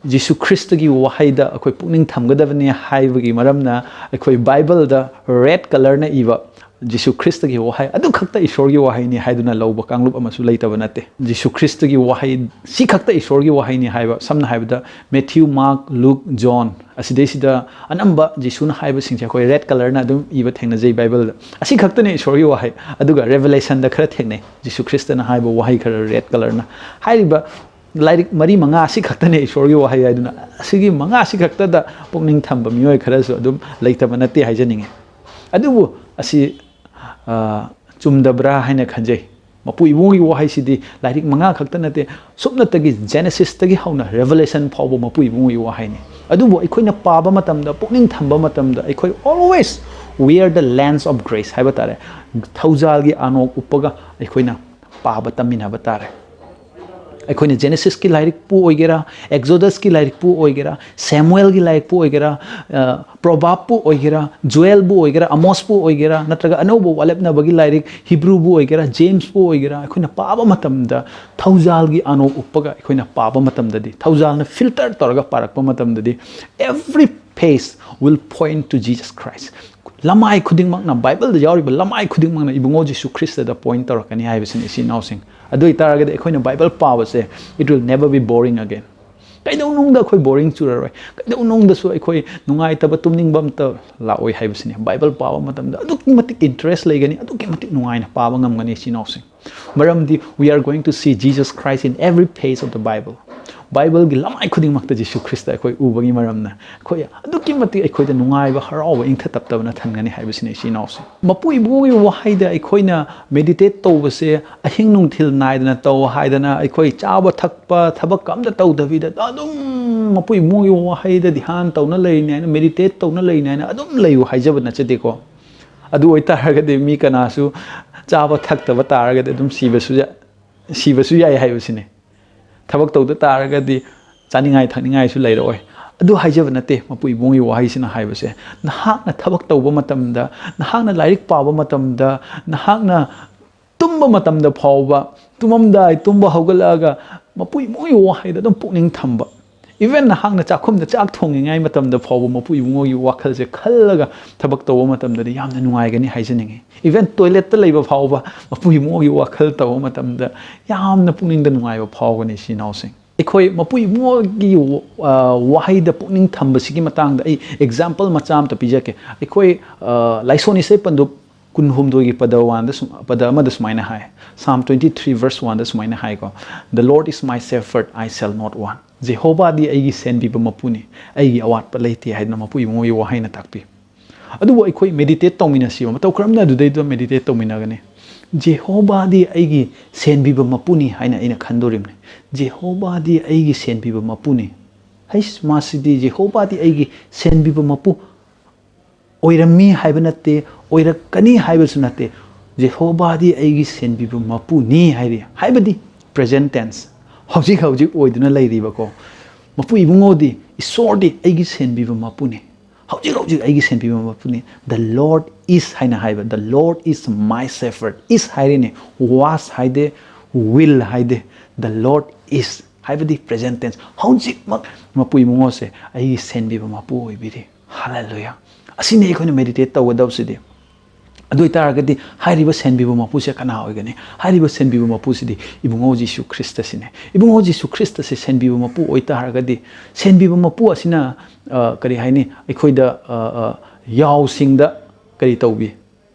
ꯖꯤꯁꯨ ꯈ꯭ꯔꯤꯁꯇꯒꯤ ꯋꯥꯍꯩꯗ ꯑꯩꯈꯣꯏ ꯄꯨꯛꯅꯤꯡ ꯊꯝꯒꯗꯕꯅꯤ ꯍꯥꯏꯕꯒꯤ ꯃꯔꯝꯅ ꯑꯩꯈꯣꯏ ꯕꯥꯏꯕꯜꯗ red colourꯅ ꯏꯕ ꯖꯤꯁꯨ ꯈ꯭ꯔꯤꯁꯇꯒꯤ ꯋꯥꯍꯩ ꯑꯗꯨ ꯈꯛꯇ ꯏꯁꯣꯔꯒꯤ ꯋꯥꯍꯩꯅꯤ ꯍꯥꯏꯗꯨꯅ ꯂꯧꯕ ꯀꯥꯡꯂꯨꯞ ꯑꯃꯁꯨ ꯂꯩꯇꯕ ꯅꯠꯇꯦ꯫ ꯖꯤꯁꯨ ꯈ꯭ꯔꯤꯁꯇꯒꯤ ꯋꯥꯍꯩ ꯁꯤ ꯈꯛꯇ ꯏꯁꯣꯔꯒꯤ ꯋꯥꯍꯩꯅꯤ ꯍꯥꯏꯕ, ꯁꯝꯅ ꯍꯥꯏꯕꯗ ꯃꯦꯊ꯭ꯌꯨ, ꯃꯥꯔꯛ, ꯂꯨꯛ, ꯖꯣꯟ, ꯑꯁꯤꯗꯩꯁꯤꯗ ꯑꯅꯝꯕ ꯖꯤꯁꯨꯅ ꯍꯥꯏꯕꯁꯤꯡꯁꯦ ꯑꯩꯈꯣꯏ red colourꯅ ꯑꯗꯨꯝ ꯏꯕ ꯊꯦꯡꯅꯖꯩ ꯕꯥꯏꯕꯜꯗ꯫ ꯑꯁꯤ ꯈꯛꯇꯅꯦ ꯏꯁꯣꯔꯒꯤ ꯋꯥꯍꯩ꯫ ꯑꯗꯨꯒ ꯔꯦꯚꯦꯂꯦꯁꯟꯗ ꯈꯔ ꯊꯦꯡꯅꯩ ꯖꯤꯁꯨ ꯈ꯭ꯔꯤꯁꯇꯅ ꯍꯥꯏꯕ ꯋꯥꯍꯩ ꯈꯔ red colourꯅ꯫ ꯍꯥꯏꯔꯤꯕ ꯂꯥꯏꯔꯤꯛ ꯃꯔꯤ ꯃꯉꯥ ꯑꯁꯤ ꯈꯛꯇꯅꯦ ꯏꯁꯣꯔꯒꯤ ꯋꯥꯍꯩ ꯍꯥꯏꯗꯨꯅ꯫ ꯑꯁꯤꯒꯤ ꯃꯉꯥ ꯑꯁꯤ ꯈꯛꯇꯗ ꯄꯨꯛꯅꯤꯡ ꯊꯝꯕ ꯃꯤꯑꯣꯏ ꯈꯔꯁꯨ ꯑꯗꯨꯝ ꯂꯩꯇꯕ ꯅꯠꯇꯦ ꯍꯥꯏꯖꯅꯤꯡꯉꯤ꯫ ꯑꯗꯨꯕꯨ ꯑꯁꯤ, ꯑ, ꯆꯨꯝꯗꯕ꯭ꯔꯥ ꯍꯥꯏꯅ ꯈꯟꯖꯩ꯫ ꯃꯄꯨ ꯏꯕꯨꯡꯒꯤ ꯋꯥꯍꯩꯁꯤꯗꯤ ꯂꯥꯏꯔꯤꯛ ꯃꯉꯥ ꯈꯛꯇ ꯅꯠꯇꯦ, ꯁꯨꯞꯅꯇꯒꯤ ꯖꯦꯅꯦꯁꯤꯁꯇꯒꯤ ꯍꯧꯅ ꯔꯦꯚꯦꯂꯦꯁꯟ ꯐꯥꯎꯕ ꯃꯄꯨ ꯏꯕꯨꯡꯒꯤ ꯋꯥꯍꯩꯅꯤ꯫ ꯑꯗꯨꯕꯨ ꯑꯩꯈꯣꯏꯅ ꯄꯥꯕ ꯃꯇꯝꯗ, ꯄꯨꯛꯅꯤꯡ ꯊꯝꯕ ꯃꯇꯝꯗ, ꯑꯩꯈꯣꯏ always wear the lens of grace ꯍꯥꯏꯕ ꯇꯥꯔꯦ꯫ ꯊꯧꯖꯥꯜꯒꯤ ꯑꯅꯣꯛ ꯎꯞꯄꯒ ꯑꯩꯈꯣꯏꯅ ꯄꯥꯕ ꯇꯝꯃꯤꯟꯅꯕ ꯇꯥꯔꯦ꯫ ꯑꯩꯈꯣꯏꯅ ꯖꯦꯅꯦꯁꯤꯁꯀꯤ ꯂꯥꯏꯔꯤꯛꯄꯨ ꯑꯣꯏꯒꯦꯔꯥ, ꯑꯦꯛꯖꯣꯗꯁꯀꯤ ꯂꯥꯏꯔꯤꯛꯄꯨ ꯑꯣꯏꯒꯦꯔꯥ, ꯁꯦꯃꯨꯑꯦꯜꯒꯤ ꯂꯥꯏꯔꯤꯛꯄꯨ ꯑꯣꯏꯒꯦꯔꯥ, ꯑ, ꯄ꯭ꯔꯣꯚꯥꯕꯄꯨ ꯑꯣꯏꯒꯦꯔꯥ, ꯖꯨꯑꯦꯜꯕꯨ ꯑꯣꯏꯒꯦꯔꯥ, ꯑꯃꯣꯁꯄꯨ ꯑꯣꯏꯒꯦꯔꯥ, ꯅꯠꯇ꯭ꯔꯒ ꯑꯅꯧꯕ ꯋꯥꯂꯦꯞꯅꯕꯒꯤ ꯂꯥꯏꯔꯤꯛ ꯍꯤꯕ꯭ꯔꯨꯕꯨ ꯑꯣꯏꯒꯦꯔꯥ, ꯖꯦꯝꯁꯄꯨ ꯑꯣꯏꯒꯦꯔꯥ, ꯑꯩꯈꯣꯏꯅ ꯄꯥꯕ ꯃꯇꯝꯗ ꯊꯧꯖꯥꯜꯒꯤ ꯑꯅꯣꯛ ꯎꯞꯄꯒ ꯑꯩꯈꯣꯏꯅ ꯄꯥꯕ ꯃꯇꯝꯗꯗꯤ, ꯊꯧꯖꯥꯜꯅ ꯐꯤꯜꯇꯔ ꯇꯧꯔꯒ ꯄꯥꯔꯛꯄ ꯃꯇꯝꯗꯗꯤ, every page will point to Jesus Christ. ꯂꯃꯥꯏ ꯈꯨꯗꯤꯡꯃꯛꯅ, ꯕꯥꯏꯕꯜꯗ ꯌꯥꯎꯔꯤꯕ ꯂꯃꯥꯏ ꯈꯨꯗꯤꯡꯃꯛꯅ ꯏꯕꯨꯡꯉꯣ ꯖꯤꯁꯨ ꯈ꯭ꯔꯤꯁꯇꯗ ꯄꯣꯏꯟ ꯇꯧꯔꯛꯀꯅꯤ ꯍꯥꯏꯕꯁꯤꯅꯤ, ꯏꯆꯤꯟ ꯏꯅꯥꯎꯁꯤꯡ꯫ ꯑꯗꯨ ꯑꯣꯏꯇꯥꯔꯒꯗꯤ ꯑꯩꯈꯣꯏꯅ Bible ꯄꯥꯕꯁꯦ, it will never be boring again. ꯀꯩꯗꯧꯅꯨꯡꯗ ꯑꯩꯈꯣꯏ ꯕꯣꯔꯤꯡ ꯆꯨꯔꯔꯣꯏ, ꯀꯩꯗꯧꯅꯨꯡꯗꯁꯨ ꯑꯩꯈꯣꯏ ꯅꯨꯡꯉꯥꯏꯇꯕ, ꯇꯨꯝꯅꯤꯡꯕ ꯑꯝꯇ ꯂꯥꯛꯑꯣꯏ ꯍꯥꯏꯕꯁꯤꯅꯤ꯫ ꯕꯥꯏꯕꯜ ꯄꯥꯕ ꯃꯇꯝꯗ ꯑꯗꯨꯛꯀꯤ ꯃꯇꯤꯛ ꯏꯟꯇꯔꯦꯁ ꯂꯩꯒꯅꯤ, ꯑꯗꯨꯛꯀꯤ ꯃꯇꯤꯛ ꯅꯨꯡꯉꯥꯏꯅ ꯄꯥꯕ ꯉꯝꯒꯅꯤ, ꯏꯆꯤꯟ ꯏꯅꯥꯎꯁꯤꯡ꯫ ꯃꯔꯝꯗꯤ we are going to see Jesus Christ in every page of the Bible. ꯕꯥꯏꯕꯜꯒꯤ ꯂꯃꯥꯏ ꯈꯨꯗꯤꯡꯃꯛꯇ ꯖꯤꯁꯨ ꯈ꯭ꯔꯤꯁꯇ ꯑꯩꯈꯣꯏ ꯎꯕꯒꯤ ꯃꯔꯝꯅ ꯑꯩꯈꯣꯏ ꯑꯗꯨꯛꯀꯤ ꯃꯇꯤꯛ ꯑꯩꯈꯣꯏꯗ ꯅꯨꯡꯉꯥꯏꯕ, ꯍꯔꯥꯎꯕ, ꯏꯪꯊ ꯇꯞꯇꯕꯅ ꯊꯟꯒꯅꯤ ꯍꯥꯏꯕꯁꯤꯅꯤ, ꯏꯆꯤꯟ ꯏꯅꯥꯎꯁꯤꯡ꯫ ꯃꯄꯨ ꯏꯕꯨꯡꯒꯤ ꯋꯥꯍꯩꯗ ꯑꯩꯈꯣꯏꯅ ꯃꯦꯗꯤꯇꯦꯠ ꯇꯧꯕꯁꯦ ꯑꯍꯤꯡ ꯅꯨꯡꯊꯤꯜ ꯅꯥꯏꯗꯅ ꯇꯧ ꯍꯥꯏꯗꯅ, ꯑꯩꯈꯣꯏ ꯆꯥꯕ ꯊꯛꯄ ꯊꯕꯛ ꯑꯝꯇ ꯇꯧꯗꯕꯤꯗ ꯑꯗꯨꯝ ꯃꯄꯨ ꯏꯕꯨꯡꯒꯤ ꯋꯥꯍꯩꯗ ꯙ꯭ꯌꯥꯟ ꯇꯧꯅ ꯂꯩꯔꯤꯅꯤ ꯍꯥꯏꯅ, ꯃꯦꯗꯤꯇꯦꯠ ꯇꯧꯅ ꯂꯩꯔꯤꯅꯤ ꯍꯥꯏꯅ ꯑꯗꯨꯝ ꯂꯩꯌꯨ ꯍꯥꯏꯖꯕ ꯅꯠꯆꯗꯦꯀꯣ꯫ ꯑꯗꯨ ꯑꯣꯏꯇꯥꯔꯒꯗꯤ ꯃꯤ ꯀꯅꯥꯁꯨ ꯆꯥꯕ ꯊꯛꯇꯕ ꯇꯥꯔꯒꯗꯤ ꯑꯗꯨꯝ ꯁꯤꯕꯁꯨ ꯌꯥ-, ꯁꯤꯕꯁꯨ ꯌꯥꯏ ꯍꯥꯏꯕꯁꯤꯅꯤ꯫ ꯊꯕꯛ ꯇꯧꯗ ꯇꯥꯔꯒꯗꯤ ꯆꯥꯅꯤꯡꯉꯥꯏ ꯊꯛꯅꯤꯡꯉꯥꯏꯁꯨ ꯂꯩꯔꯛꯑꯣꯏ꯫ ꯑꯗꯨ ꯍꯥꯏꯖꯕ ꯅꯠꯇꯦ ꯃꯄꯨ ꯏꯕꯨꯡꯒꯤ ꯋꯥꯍꯩꯁꯤꯅ ꯍꯥꯏꯕꯁꯦ꯫ ꯅꯍꯥꯛꯅ ꯊꯕꯛ ꯇꯧꯕ ꯃꯇꯝꯗ, ꯅꯍꯥꯛꯅ ꯂꯥꯏꯔꯤꯛ ꯄꯥꯕ ꯃꯇꯝꯗ, ꯅꯍꯥꯛꯅ ꯇꯨꯝꯕ ꯃꯇꯝꯗ ꯐꯥꯎꯕ, ꯇꯨꯝꯃꯝꯗꯥꯏ, ꯇꯨꯝꯕ ꯍꯧꯒꯠꯂꯛꯑꯒ ꯃꯄꯨ ꯏꯕꯨꯡꯒꯤ ꯋꯥꯍꯩꯗ ꯑꯗꯨꯝ ꯄꯨꯛꯅꯤꯡ ꯊꯝꯕ꯫ Even ꯅꯍꯥꯛꯅ ꯆꯥꯛꯈꯨꯝꯗ ꯆꯥꯛ ꯊꯣꯡꯉꯤꯉꯩ ꯃꯇꯝꯗ ꯐꯥꯎꯕ ꯃꯄꯨ ꯏꯕꯨꯡꯉꯣꯒꯤ ꯋꯥꯈꯜꯁꯦ ꯈꯜꯂꯒ ꯊꯕꯛ ꯇꯧꯕ ꯃꯇꯝꯗꯗꯤ ꯌꯥꯝꯅ ꯅꯨꯡꯉꯥꯏꯒꯅꯤ ꯍꯥꯏꯖꯅꯤꯡꯉꯤ꯫ Even ꯇꯣꯏꯂꯦꯠꯇ ꯂꯩꯕ ꯐꯥꯎꯕ ꯃꯄꯨ ꯏꯕꯨꯡꯉꯣꯒꯤ ꯋꯥꯈꯜ ꯇꯧꯕ ꯃꯇꯝꯗ ꯌꯥꯝꯅ ꯄꯨꯛꯅꯤꯡꯗ ꯅꯨꯡꯉꯥꯏꯕ ꯐꯥꯎꯒꯅꯤ, ꯏꯆꯤꯟ ꯏꯅꯥꯎꯁꯤꯡ꯫ ꯑꯩꯈꯣꯏ ꯃꯄꯨ ꯏꯕꯨꯡꯉꯣꯒꯤ, ꯑ, ꯋꯥꯍꯩꯗ ꯄꯨꯛꯅꯤꯡ ꯊꯝꯕꯁꯤꯒꯤ ꯃꯇꯥꯡꯗ ꯑꯩ ꯑꯦꯛꯖꯥꯝꯄꯜ ꯃꯆꯥ ꯑꯃꯇ ꯄꯤꯖꯒꯦ꯫ ꯑꯩꯈꯣꯏ, ꯑ, ꯂꯥꯏꯁꯣꯟ ꯏꯁꯩ ꯄꯟꯗꯨꯞ ꯀꯨꯟꯍꯨꯝꯗꯣꯏꯒꯤ ꯄꯗ ꯋꯥꯟꯗ ꯁꯨꯝ, ꯄꯗ ꯑꯃꯗ ꯁꯨꯃꯥꯏꯅ ꯍꯥꯏ, Psalm twenty three verse one ꯗ ꯁꯨꯃꯥꯏꯅ ꯍꯥꯏꯀꯣ, "The Lord is my shepherd, I shall not want." "ꯖꯦꯍꯣꯕꯥꯗꯤ ꯑꯩꯒꯤ ꯁꯦꯟꯕꯤꯕ ꯃꯄꯨꯅꯤ, ꯑꯩꯒꯤ ꯑꯋꯥꯠꯄ ꯂꯩꯇꯦ" ꯍꯥꯏꯗꯅ ꯃꯄꯨ ꯏꯕꯨꯡꯉꯣꯒꯤ ꯋꯥꯍꯩꯅ ꯇꯥꯛꯄꯤ꯫ ꯑꯗꯨꯕꯨ ꯑꯩꯈꯣꯏ ꯃꯦꯗꯤꯇꯦꯠ ꯇꯧꯃꯤꯟꯅꯁꯤꯕ, ꯃꯇꯧ ꯀꯔꯝꯅ ꯑꯗꯨꯗꯩꯗꯨꯗ ꯃꯦꯗꯤꯇꯦꯠ ꯇꯧꯃꯤꯟꯅꯒꯅꯤ? "ꯖꯦꯍꯣꯕꯥꯗꯤ ꯑꯩꯒꯤ ꯁꯦꯟꯕꯤꯕ ꯃꯄꯨꯅꯤ" ꯍꯥꯏꯅ ꯑꯩꯅ ꯈꯟꯗꯣꯔꯤꯕꯅꯤ꯫ "ꯖꯦꯍꯣꯕꯥꯗꯤ ꯑꯩꯒꯤ ꯁꯦꯟꯕꯤꯕ ꯃꯄꯨꯅꯤ"꯫ ꯍꯩꯁ, ꯃꯥꯁꯤꯗꯤ, ꯖꯦꯍꯣꯕꯥꯗꯤ ꯑꯩꯒꯤ ꯁꯦꯟꯕꯤꯕ ꯃꯄꯨ ꯑꯣꯏꯔꯝꯃꯤ ꯍꯥꯏꯕ ꯅꯠꯇꯦ, ꯑꯣꯏꯔꯛꯀꯅꯤ ꯍꯥꯏꯕꯁꯨ ꯅꯠꯇꯦ꯫ ꯖꯦꯍꯣꯕꯥꯗꯤ ꯑꯩꯒꯤ ꯁꯦꯟꯕꯤꯕ ꯃꯄꯨꯅꯤ ꯍꯥꯏꯔꯤ, ꯍꯥꯏꯕꯗꯤ present tense, ꯍꯧꯖꯤꯛ ꯍꯧꯖꯤꯛ ꯑꯣꯏꯗꯨꯅ ꯂꯩꯔꯤꯕꯀꯣ꯫ ꯃꯄꯨ ꯏꯕꯨꯡꯉꯣꯗꯤ, ꯏꯁꯣꯔꯗꯤ ꯑꯩꯒꯤ ꯁꯦꯟꯕꯤꯕ ꯃꯄꯨꯅꯤ, ꯍꯧꯖꯤꯛ ꯍꯧꯖꯤꯛ ꯑꯩꯒꯤ ꯁꯦꯟꯕꯤꯕ ꯃꯄꯨꯅꯤ꯫ The Lord is ꯍꯥꯏꯅ ꯍꯥꯏꯕ, "The Lord is my shepherd." Is ꯍꯥꯏꯔꯤꯅꯦ, was ꯍꯥꯏꯗꯦ, will ꯍꯥꯏꯗꯦ, "The Lord is" ꯍꯥꯏꯕꯗꯤ present tense, ꯍꯧꯖꯤꯛꯃꯛ ꯃꯄꯨ ꯏꯕꯨꯡꯉꯣꯁꯦ ꯑꯩꯒꯤ ꯁꯦꯟꯕꯤꯕ ꯃꯄꯨ ꯑꯣꯏꯕꯤꯔꯤ꯫ ꯍꯥꯂꯦꯂꯨꯌꯥ! ꯑꯁꯤꯅꯤ ꯑꯩꯈꯣꯏꯅ meditate ꯇꯧꯒꯗꯧꯁꯤꯗꯤ꯫ ꯑꯗꯨ ꯑꯣꯏꯇꯥꯔꯒꯗꯤ ꯍꯥꯏꯔꯤꯕ ꯁꯦꯟꯕꯤꯕ ꯃꯄꯨꯁꯦ ꯀꯅꯥ ꯑꯣꯏꯒꯅꯤ? ꯍꯥꯏꯔꯤꯕ ꯁꯦꯟꯕꯤꯕ ꯃꯄꯨꯁꯤꯗꯤ ꯏꯕꯨꯡꯉꯣ ꯖꯤꯁꯨ ꯈ꯭ꯔꯤꯁꯇꯁꯤꯅꯦ꯫ ꯏꯕꯨꯡꯉꯣ ꯖꯤꯁꯨ ꯈ꯭ꯔꯤꯁꯇꯁꯦ ꯁꯦꯟꯕꯤꯕ ꯃꯄꯨ ꯑꯣꯏꯇꯥꯔꯒꯗꯤ, ꯁꯦꯟꯕꯤꯕ ꯃꯄꯨ ꯑꯁꯤꯅ, ꯑ, ꯀꯔꯤ ꯍꯥꯏꯅꯤ, ꯑꯩꯈꯣꯏꯗ, ꯑ, ꯑ, ꯌꯥꯎꯁꯤꯡꯗ ꯀꯔꯤ ꯇꯧꯕꯤ?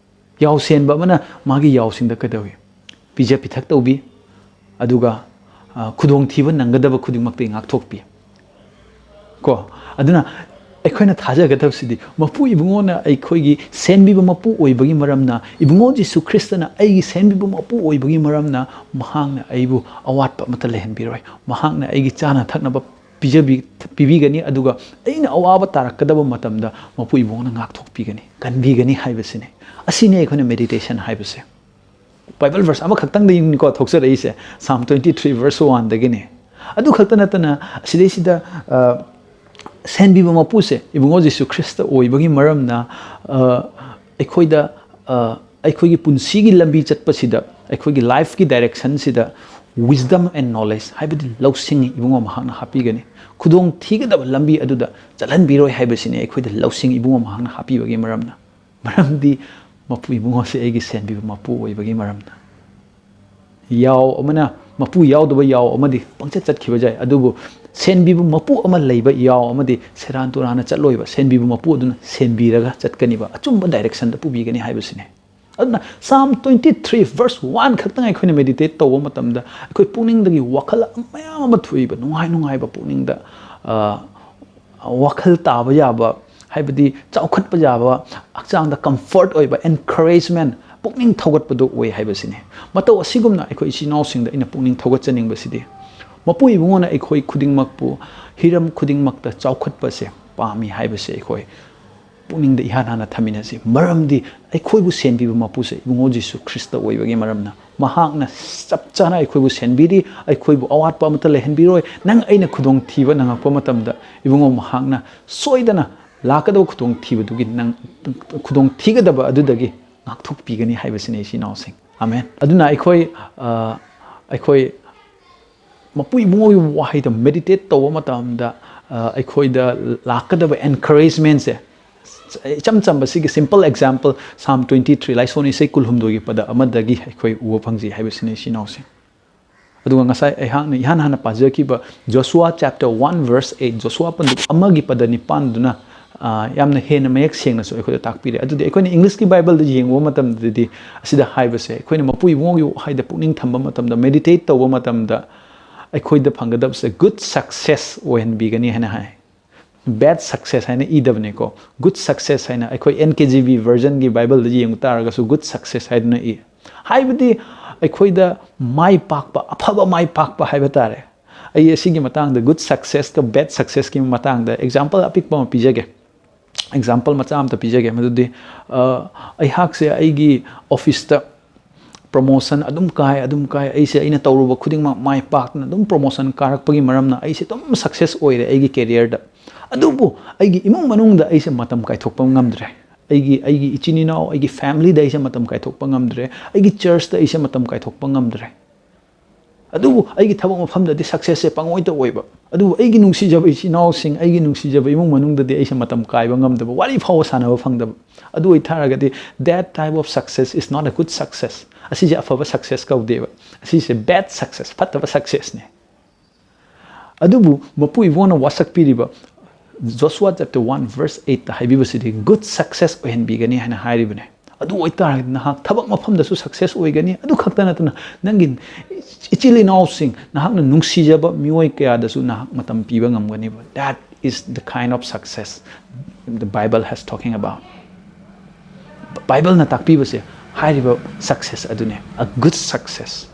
ꯌꯥꯎꯁꯦꯟꯕ ꯑꯃꯅ ꯃꯥꯒꯤ ꯌꯥꯎꯁꯤꯡꯗ ꯀꯩꯗꯧꯏ? ꯄꯤꯖ ꯄꯤꯊꯛ ꯇꯧꯕꯤ, ꯑꯗꯨꯒ, ꯑ, ꯈꯨꯗꯣꯡꯊꯤꯕ ꯅꯪꯒꯗꯕ ꯈꯨꯗꯤꯡꯃꯛꯇꯒꯤ ꯉꯥꯛꯊꯣꯛꯄꯤ꯫ ꯀꯣ? ꯑꯗꯨꯅ ꯑꯩꯈꯣꯏꯅ ꯊꯥꯖꯒꯗꯕꯁꯤꯗꯤ, ꯃꯄꯨ ꯏꯕꯨꯡꯉꯣꯅ ꯑꯩꯈꯣꯏꯒꯤ ꯁꯦꯟꯕꯤꯕ ꯃꯄꯨ ꯑꯣꯏꯕꯒꯤ ꯃꯔꯝꯅ, ꯏꯕꯨꯡꯉꯣ ꯖꯤꯁꯨ ꯈ꯭ꯔꯤꯁꯇꯅ ꯑꯩꯒꯤ ꯁꯦꯟꯕꯤꯕ ꯃꯄꯨ ꯑꯣꯏꯕꯒꯤ ꯃꯔꯝꯅ, ꯃꯍꯥꯛꯅ ꯑꯩꯕꯨ ꯑꯋꯥꯠꯄ ꯑꯃꯠꯇ ꯂꯩꯍꯟꯕꯤꯔꯣꯏ꯫ ꯃꯍꯥꯛꯅ ꯑꯩꯒꯤ ꯆꯥꯅ ꯊꯛꯅꯕ ꯄꯤꯖꯕꯤ-, ꯄꯤꯕꯤꯒꯅꯤ, ꯑꯗꯨꯒ ꯑꯩꯅ ꯑꯋꯥꯕ ꯇꯥꯔꯛꯀꯗꯕ ꯃꯇꯝꯗ ꯃꯄꯨ ꯏꯕꯨꯡꯉꯣꯅ ꯉꯥꯛꯊꯣꯛꯄꯤꯒꯅꯤ, ꯀꯟꯕꯤꯒꯅꯤ ꯍꯥꯏꯕꯁꯤꯅꯤ꯫ ꯑꯁꯤꯅꯤ ꯑꯩꯈꯣꯏꯅ meditation ꯍꯥꯏꯕꯁꯦ꯫ Bible verse ꯑꯃꯈꯛꯇꯪꯗꯒꯤꯅꯤꯀꯣ ꯊꯣꯛꯆꯔꯛꯏꯁꯦ, Psalm twenty three verse one ꯗꯒꯤꯅꯤ꯫ ꯑꯗꯨ ꯈꯛꯇ ꯅꯠꯇꯅ, ꯑꯁꯤꯗꯩꯁꯤꯗ, ꯑ, ꯁꯦꯟꯕꯤꯕ ꯃꯄꯨꯁꯦ ꯏꯕꯨꯡꯉꯣ ꯖꯤꯁꯨ ꯈ꯭ꯔꯤꯁꯇ ꯑꯣꯏꯕꯒꯤ ꯃꯔꯝꯅ, ꯑ, ꯑꯩꯈꯣꯏꯗ, ꯑ, ꯑꯩꯈꯣꯏꯒꯤ ꯄꯨꯟꯁꯤꯒꯤ ꯂꯝꯕꯤ ꯆꯠꯄꯁꯤꯗ, ꯑꯩꯈꯣꯏꯒꯤ lifeꯀꯤ directionꯁꯤꯗ wisdom and knowledge, ꯍꯥꯏꯕꯗꯤ ꯂꯧꯁꯤꯡ ꯏꯕꯨꯡꯉꯣ ꯃꯍꯥꯛꯅ ꯍꯥꯞꯄꯤꯒꯅꯤ꯫ ꯈꯨꯗꯣꯡ ꯊꯤꯒꯗꯕ ꯂꯝꯕꯤ ꯑꯗꯨꯗ ꯆꯠꯍꯟꯕꯤꯔꯣꯏ ꯍꯥꯏꯕꯁꯤꯅꯤ ꯑꯩꯈꯣꯏꯗ ꯂꯧꯁꯤꯡ ꯏꯕꯨꯡꯉꯣ ꯃꯍꯥꯛꯅ ꯍꯥꯞꯄꯤꯕꯒꯤ ꯃꯔꯝꯅ꯫ ꯃꯔꯝꯗꯤ ꯃꯄꯨ ꯏꯕꯨꯡꯉꯣꯁꯦ ꯑꯩꯒꯤ ꯁꯦꯟꯕꯤꯕ ꯃꯄꯨ ꯑꯣꯏꯕꯒꯤ ꯃꯔꯝꯅ꯫ ꯌꯥꯎ ꯑꯃꯅ, ꯃꯄꯨ ꯌꯥꯎꯗꯕ ꯌꯥꯎ ꯑꯃꯗꯤ ꯄꯪꯆꯠ ꯆꯠꯈꯤꯕ ꯌꯥꯏ, ꯑꯗꯨꯕꯨ ꯁꯦꯟꯕꯤꯕ ꯃꯄꯨ ꯑꯃ ꯂꯩꯕ ꯌꯥꯎ ꯑꯃꯗꯤ ꯁꯦꯔꯥꯟ ꯇꯨꯔꯥꯟꯅ ꯆꯠꯂꯣꯏꯕ, ꯁꯦꯟꯕꯤꯕ ꯃꯄꯨ ꯑꯗꯨꯅ ꯁꯦꯟꯕꯤꯔꯒ ꯆꯠꯀꯅꯤꯕ, ꯑꯆꯨꯝꯕ directionꯗ ꯄꯨꯕꯤꯒꯅꯤ ꯍꯥꯏꯕꯁꯤꯅꯤ꯫ ꯑꯗꯨꯅ Psalm twenty three verse one ꯈꯛꯇꯪ ꯑꯩꯈꯣꯏꯅ meditate ꯇꯧꯕ ꯃꯇꯝꯗ, ꯑꯩꯈꯣꯏ ꯄꯨꯛꯅꯤꯡꯗꯒꯤ ꯋꯥꯈꯜ ꯃꯌꯥꯝ ꯑꯃ ꯊꯣꯛꯏꯕ, ꯅꯨꯡꯉꯥꯏ ꯅꯨꯡꯉꯥꯏꯕ ꯄꯨꯛꯅꯤꯡꯗ, ꯑ, ꯋꯥꯈꯜ ꯇꯥꯕ ꯌꯥꯕ, ꯍꯥꯏꯕꯗꯤ ꯆꯥꯎꯈꯠꯄ ꯌꯥꯕ, ꯍꯛꯆꯥꯡꯗ comfort ꯑꯣꯏꯕ, encouragement, ꯄꯨꯛꯅꯤꯡ ꯊꯧꯒꯠꯄꯗꯣ ꯑꯣꯏ ꯍꯥꯏꯕꯁꯤꯅꯤ꯫ ꯃꯇꯧ ꯑꯁꯤꯒꯨꯝꯅ ꯑꯩꯈꯣꯏ ꯏꯆꯤꯟ ꯏꯅꯥꯎꯁꯤꯡꯗ ꯑꯩꯅ ꯄꯨꯛꯅꯤꯡ ꯊꯧꯒꯠꯆꯅꯤꯡꯕꯁꯤꯗꯤ, ꯃꯄꯨ ꯏꯕꯨꯡꯉꯣꯅ ꯑꯩꯈꯣꯏ ꯈꯨꯗꯤꯡꯃꯛꯄꯨ ꯍꯤꯔꯝ ꯈꯨꯗꯤꯡꯃꯛꯇ ꯆꯥꯎꯈꯠꯄꯁꯦ ꯄꯥꯝꯃꯤ ꯍꯥꯏꯕꯁꯦ ꯑꯩꯈꯣꯏ ꯄꯨꯛꯅꯤꯡꯗ ꯏꯍꯥꯟ ꯍꯥꯟꯅ ꯊꯝꯃꯤꯟꯅꯁꯤ꯫ ꯃꯔꯝꯗꯤ ꯑꯩꯈꯣꯏꯕꯨ ꯁꯦꯟꯕꯤꯕ ꯃꯄꯨꯁꯦ ꯏꯕꯨꯡꯉꯣ ꯖꯤꯁꯨ ꯈ꯭ꯔꯤꯁꯇ ꯑꯣꯏꯕꯒꯤ ꯃꯔꯝꯅ ꯃꯍꯥꯛꯅ ꯆꯞ ꯆꯥꯅ ꯑꯩꯈꯣꯏꯕꯨ ꯁꯦꯟꯕꯤꯔꯤ꯫ ꯑꯩꯈꯣꯏꯕꯨ ꯑꯋꯥꯠꯄ ꯑꯃꯠꯇ ꯂꯩꯍꯟꯕꯤꯔꯣꯏ꯫ ꯅꯪ ꯑꯩꯅ ꯈꯨꯗꯣꯡꯊꯤꯕ ꯅꯪꯉꯛꯄ ꯃꯇꯝꯗ ꯏꯕꯨꯡꯉꯣ ꯃꯍꯥꯛꯅ ꯁꯣꯏꯗꯅ ꯂꯥꯛꯀꯗꯕ ꯈꯨꯗꯣꯡꯊꯤꯕꯗꯨꯒꯤ ꯅꯪ ꯈꯨꯗꯣꯡꯊꯤꯒꯗꯕ ꯑꯗꯨꯗꯒꯤ ꯉꯥꯛꯊꯣꯛꯄꯤꯒꯅꯤ ꯍꯥꯏꯕꯁꯤꯅꯤ, ꯏꯆꯤꯟ ꯏꯅꯥꯎꯁꯤꯡ꯫ ꯑꯃꯦꯟ꯫ ꯑꯗꯨꯅ ꯑꯩꯈꯣꯏ ꯑ, ꯑꯩꯈꯣꯏ ꯃꯄꯨ ꯏꯕꯨꯡꯉꯣꯒꯤ ꯋꯥꯍꯩꯗ ꯃꯦꯗꯤꯇꯦꯠ ꯇꯧꯕ ꯃꯇꯝꯗ ꯑ, ꯑꯩꯈꯣꯏꯗ ꯂꯥꯛꯀꯗꯕ ꯑꯦꯟꯀꯔꯦꯖꯃꯦꯟꯁꯦ ꯏꯆꯝ ꯆꯝꯕ ꯁꯤꯒꯤ ꯁꯤꯝꯄꯜ ꯑꯦꯛꯖꯥꯝꯄꯜ ꯁꯥꯝ ꯇ꯭ꯋꯦꯟꯇꯤ ꯊ꯭ꯔꯤ ꯂꯥꯏꯁꯣꯟ ꯏꯁꯩ ꯀꯨꯟꯍꯨꯝꯗꯣꯏꯒꯤ ꯄꯗ ꯑꯃꯗꯒꯤ ꯑꯩꯈꯣꯏ ꯎꯕ ꯐꯪꯖꯩ ꯍꯥꯏꯕꯁꯤꯅꯤ, ꯏꯆꯤꯟ ꯏꯅꯥꯎꯁꯤꯡ꯫ ꯑꯗꯨꯒ ꯉꯁꯥꯏ ꯑꯩꯍꯥꯛꯅ ꯏꯍꯥꯟ ꯍꯥꯟꯅ ꯄꯥꯖꯈꯤꯕ ꯖꯣꯁꯨꯋꯥ ꯆꯦꯞꯇꯔ ꯋꯥꯟ ꯚꯔꯁ ꯑꯩꯠ, ꯖꯣꯁꯨꯋꯥ ꯄꯟꯗꯨꯞ ꯑꯃꯒꯤ ꯄꯗ ꯅꯤꯄꯥꯟꯗꯨꯅ ꯑ, ꯌꯥꯝꯅ ꯍꯦꯟꯅ ꯃꯌꯦꯛ ꯁꯦꯡꯅꯁꯨ ꯑꯩꯈꯣꯏꯗ ꯇꯥꯛꯄꯤꯔꯦ꯫ ꯑꯗꯨꯗꯤ ꯑꯩꯈꯣꯏꯅ ꯏꯪꯂꯤꯁꯀꯤ ꯕꯥꯏꯕꯜꯗ ꯌꯦꯡꯉꯨꯕ ꯃꯇꯝꯗꯗꯤ ꯑꯁꯤꯗ ꯍꯥꯏꯕꯁꯦ ꯑꯩꯈꯣꯏꯅ ꯃꯄꯨ ꯏꯕꯨꯡꯉꯣꯒꯤ ꯋꯥꯍꯩꯗ ꯄꯨꯛꯅꯤꯡ ꯊꯝꯕ ꯃꯇꯝꯗ, ꯃꯦꯗꯤꯇꯦꯠ ꯇꯧꯕ ꯃꯇꯝꯗ ꯑꯩꯈꯣꯏꯗ ꯐꯪꯒꯗꯕꯁꯦ ꯒꯨꯗ ꯁꯛꯁꯦꯁ ꯑꯣꯏꯍꯟꯕꯤꯒꯅꯤ ꯍꯥꯏꯅ ꯍꯥꯏ꯫ ꯕꯦꯗ ꯁꯛꯁꯦꯁ ꯍꯥꯏꯅ ꯏꯗꯕꯅꯤꯀꯣ, ꯒꯨꯗ ꯁꯛꯁꯦꯁ ꯍꯥꯏꯅ꯫ ꯑꯩꯈꯣꯏ ꯑꯦꯟ ꯀꯦ ꯖꯤ ꯕꯤ ꯚꯔꯖꯟꯒꯤ ꯕꯥꯏꯕꯜꯗ ꯌꯦꯡꯕ ꯇꯥꯔꯒꯁꯨ ꯒꯨꯗ ꯁꯛꯁꯦꯁ ꯍꯥꯏꯗꯨꯅ ꯏ꯫ ꯍꯥꯏꯕꯗꯤ ꯑꯩꯈꯣꯏꯗ ꯃꯥꯏ ꯄꯥꯛꯄ, ꯑꯐꯕ ꯃꯥꯏ ꯄꯥꯛꯄ ꯍꯥꯏꯕ ꯇꯥꯔꯦ꯫ ꯑꯩ ꯑꯁꯤꯒꯤ ꯃꯇꯥꯡꯗ, ꯒꯨꯗ ꯁꯛꯁꯦꯁꯀ ꯕꯦꯗ ꯁꯛꯁꯦꯁꯀꯤ ꯃꯇꯥꯡꯗ ꯑꯦꯛꯖꯥꯝꯄꯜ ꯑꯄꯤꯛꯄ ꯑꯃ ꯄꯤꯖꯒꯦ꯫ ꯑꯦꯛꯖꯥꯝꯄꯜ ꯃꯆꯥ ꯑꯃꯇ ꯄꯤꯖꯒꯦ꯫ ꯃꯗꯨꯗꯤ ꯑ, ꯑꯩꯍꯥꯛꯁꯦ ꯑꯩꯒꯤ ꯑꯣꯐꯤꯁꯇ ꯄ꯭ꯔꯣꯃꯣꯁꯟ ꯑꯗꯨꯝ ꯀꯥꯏ, ꯑꯗꯨꯝ ꯀꯥꯏ꯫ ꯑꯩꯁꯦ ꯑꯩꯅ ꯇꯧꯔꯨꯕ ꯈꯨꯗꯤꯡꯃꯛ ꯃꯥꯏ ꯄꯥꯛꯇꯅ ꯑꯗꯨꯝ ꯄ꯭ꯔꯣꯃꯣꯁꯟ ꯀꯥꯔꯛꯄꯒꯤ ꯃꯔꯝꯅ ꯑꯩꯁꯦ ꯑꯗꯨꯝ ꯁꯛꯁꯦꯁ ꯑꯣꯏꯔꯦ ꯑꯩꯒꯤ ꯀꯦꯔꯤꯌꯔꯗ꯫ ꯑꯗꯨꯕꯨ ꯑꯩꯒꯤ ꯏꯃꯨꯡ ꯃꯅꯨꯡꯗ ꯑꯩꯁꯦ ꯃꯇꯝ ꯀꯥꯏꯊꯣꯛꯄ ꯉꯝꯗ꯭ꯔꯦ꯫ ꯑꯩꯒꯤ, ꯑꯩꯒꯤ ꯏꯆꯤꯟ ꯏꯅꯥꯎ, ꯑꯩꯒꯤ ꯐꯦꯃꯤꯂꯤꯗ ꯑꯩꯁꯦ ꯃꯇꯝ ꯀꯥꯏꯊꯣꯛꯄ ꯉꯝꯗ꯭ꯔꯦ꯫ ꯑꯩꯒꯤ ꯆꯔꯆꯇ ꯑꯩꯁꯦ ꯃꯇꯝ ꯀꯥꯏꯊꯣꯛꯄ ꯉꯝꯗ꯭ꯔꯦ꯫ ꯑꯗꯨꯕꯨ ꯑꯩꯒꯤ ꯊꯕꯛ ꯃꯐꯝꯗꯗꯤ ꯁꯛꯁꯦꯁꯁꯦ ꯄꯪꯑꯣꯏꯗ ꯑꯣꯏꯕ꯫ ꯑꯗꯨꯕꯨ ꯑꯩꯒꯤ ꯅꯨꯡꯁꯤꯖꯕ ꯏꯆꯤꯟ ꯏꯅꯥꯎꯁꯤꯡ, ꯑꯩꯒꯤ ꯅꯨꯡꯁꯤꯖꯕ ꯏꯃꯨꯡ ꯃꯅꯨꯡꯗꯗꯤ ꯑꯩꯁꯦ ꯃꯇꯝ ꯀꯥꯏꯕ ꯉꯝꯗꯕ, ꯋꯥꯔꯤ ꯐꯥꯎꯕ ꯁꯥꯟꯅꯕ ꯐꯪꯗꯕ꯫ ꯑꯗꯨ ꯑꯣꯏꯇꯥꯔꯒꯗꯤ, that type of success is not a good success꯫ ꯑꯁꯤꯁꯦ ꯑꯐꯕ ꯁꯛꯁꯦꯁ ꯀꯧꯗꯦꯕ꯫ ꯑꯁꯤꯁꯦ ꯕꯦꯗ ꯁꯛꯁꯦꯁ, ꯐꯠꯇꯕ ꯁꯛꯁꯦꯁꯅꯦ꯫ ꯑꯗꯨꯕꯨ ꯃꯄꯨ ꯏꯕꯣꯟꯅ ꯋꯥꯁꯛꯄꯤꯔꯤꯕ ꯖꯣꯁꯨꯋꯥ ꯆꯦꯞꯇꯔ ꯋꯥꯟ ꯚꯔꯁ ꯑꯩꯠꯇ ꯍꯥꯏꯕꯤꯕꯁꯤꯗꯤ ꯒꯨꯗ ꯁꯛꯁꯦꯁ ꯑꯣꯏꯍꯟꯕꯤꯒꯅꯤ ꯍꯥꯏꯅ ꯍꯥꯏꯔꯤꯕꯅꯦ꯫ ꯑꯗꯨ ꯑꯣꯏꯇꯥꯔꯒꯗꯤ ꯅꯍꯥꯛ ꯊꯕꯛ ꯃꯐꯝꯗꯁꯨ ꯁꯛꯁꯦꯁ ꯑꯣꯏꯒꯅꯤ, ꯑꯗꯨ ꯈꯛꯇ ꯅꯠꯇꯅ ꯅꯪꯒꯤ ꯏꯆꯤꯜ ꯏꯅꯥꯎꯁꯤꯡ, ꯅꯍꯥꯛꯅ ꯅꯨꯡꯁꯤꯖꯕ ꯃꯤꯑꯣꯏ ꯀꯌꯥꯗꯁꯨ ꯅꯍꯥꯛ ꯃꯇꯝ ꯄꯤꯕ ꯉꯝꯒꯅꯤꯕ꯫ That is the kind of success the Bible has talking about꯫ ꯕꯥꯏꯕꯜꯅ ꯇꯥꯛꯄꯤꯕꯁꯦ ꯍꯥꯏꯔꯤꯕ ꯁꯛꯁꯦꯁ ꯑꯗꯨꯅꯦ, a good success꯫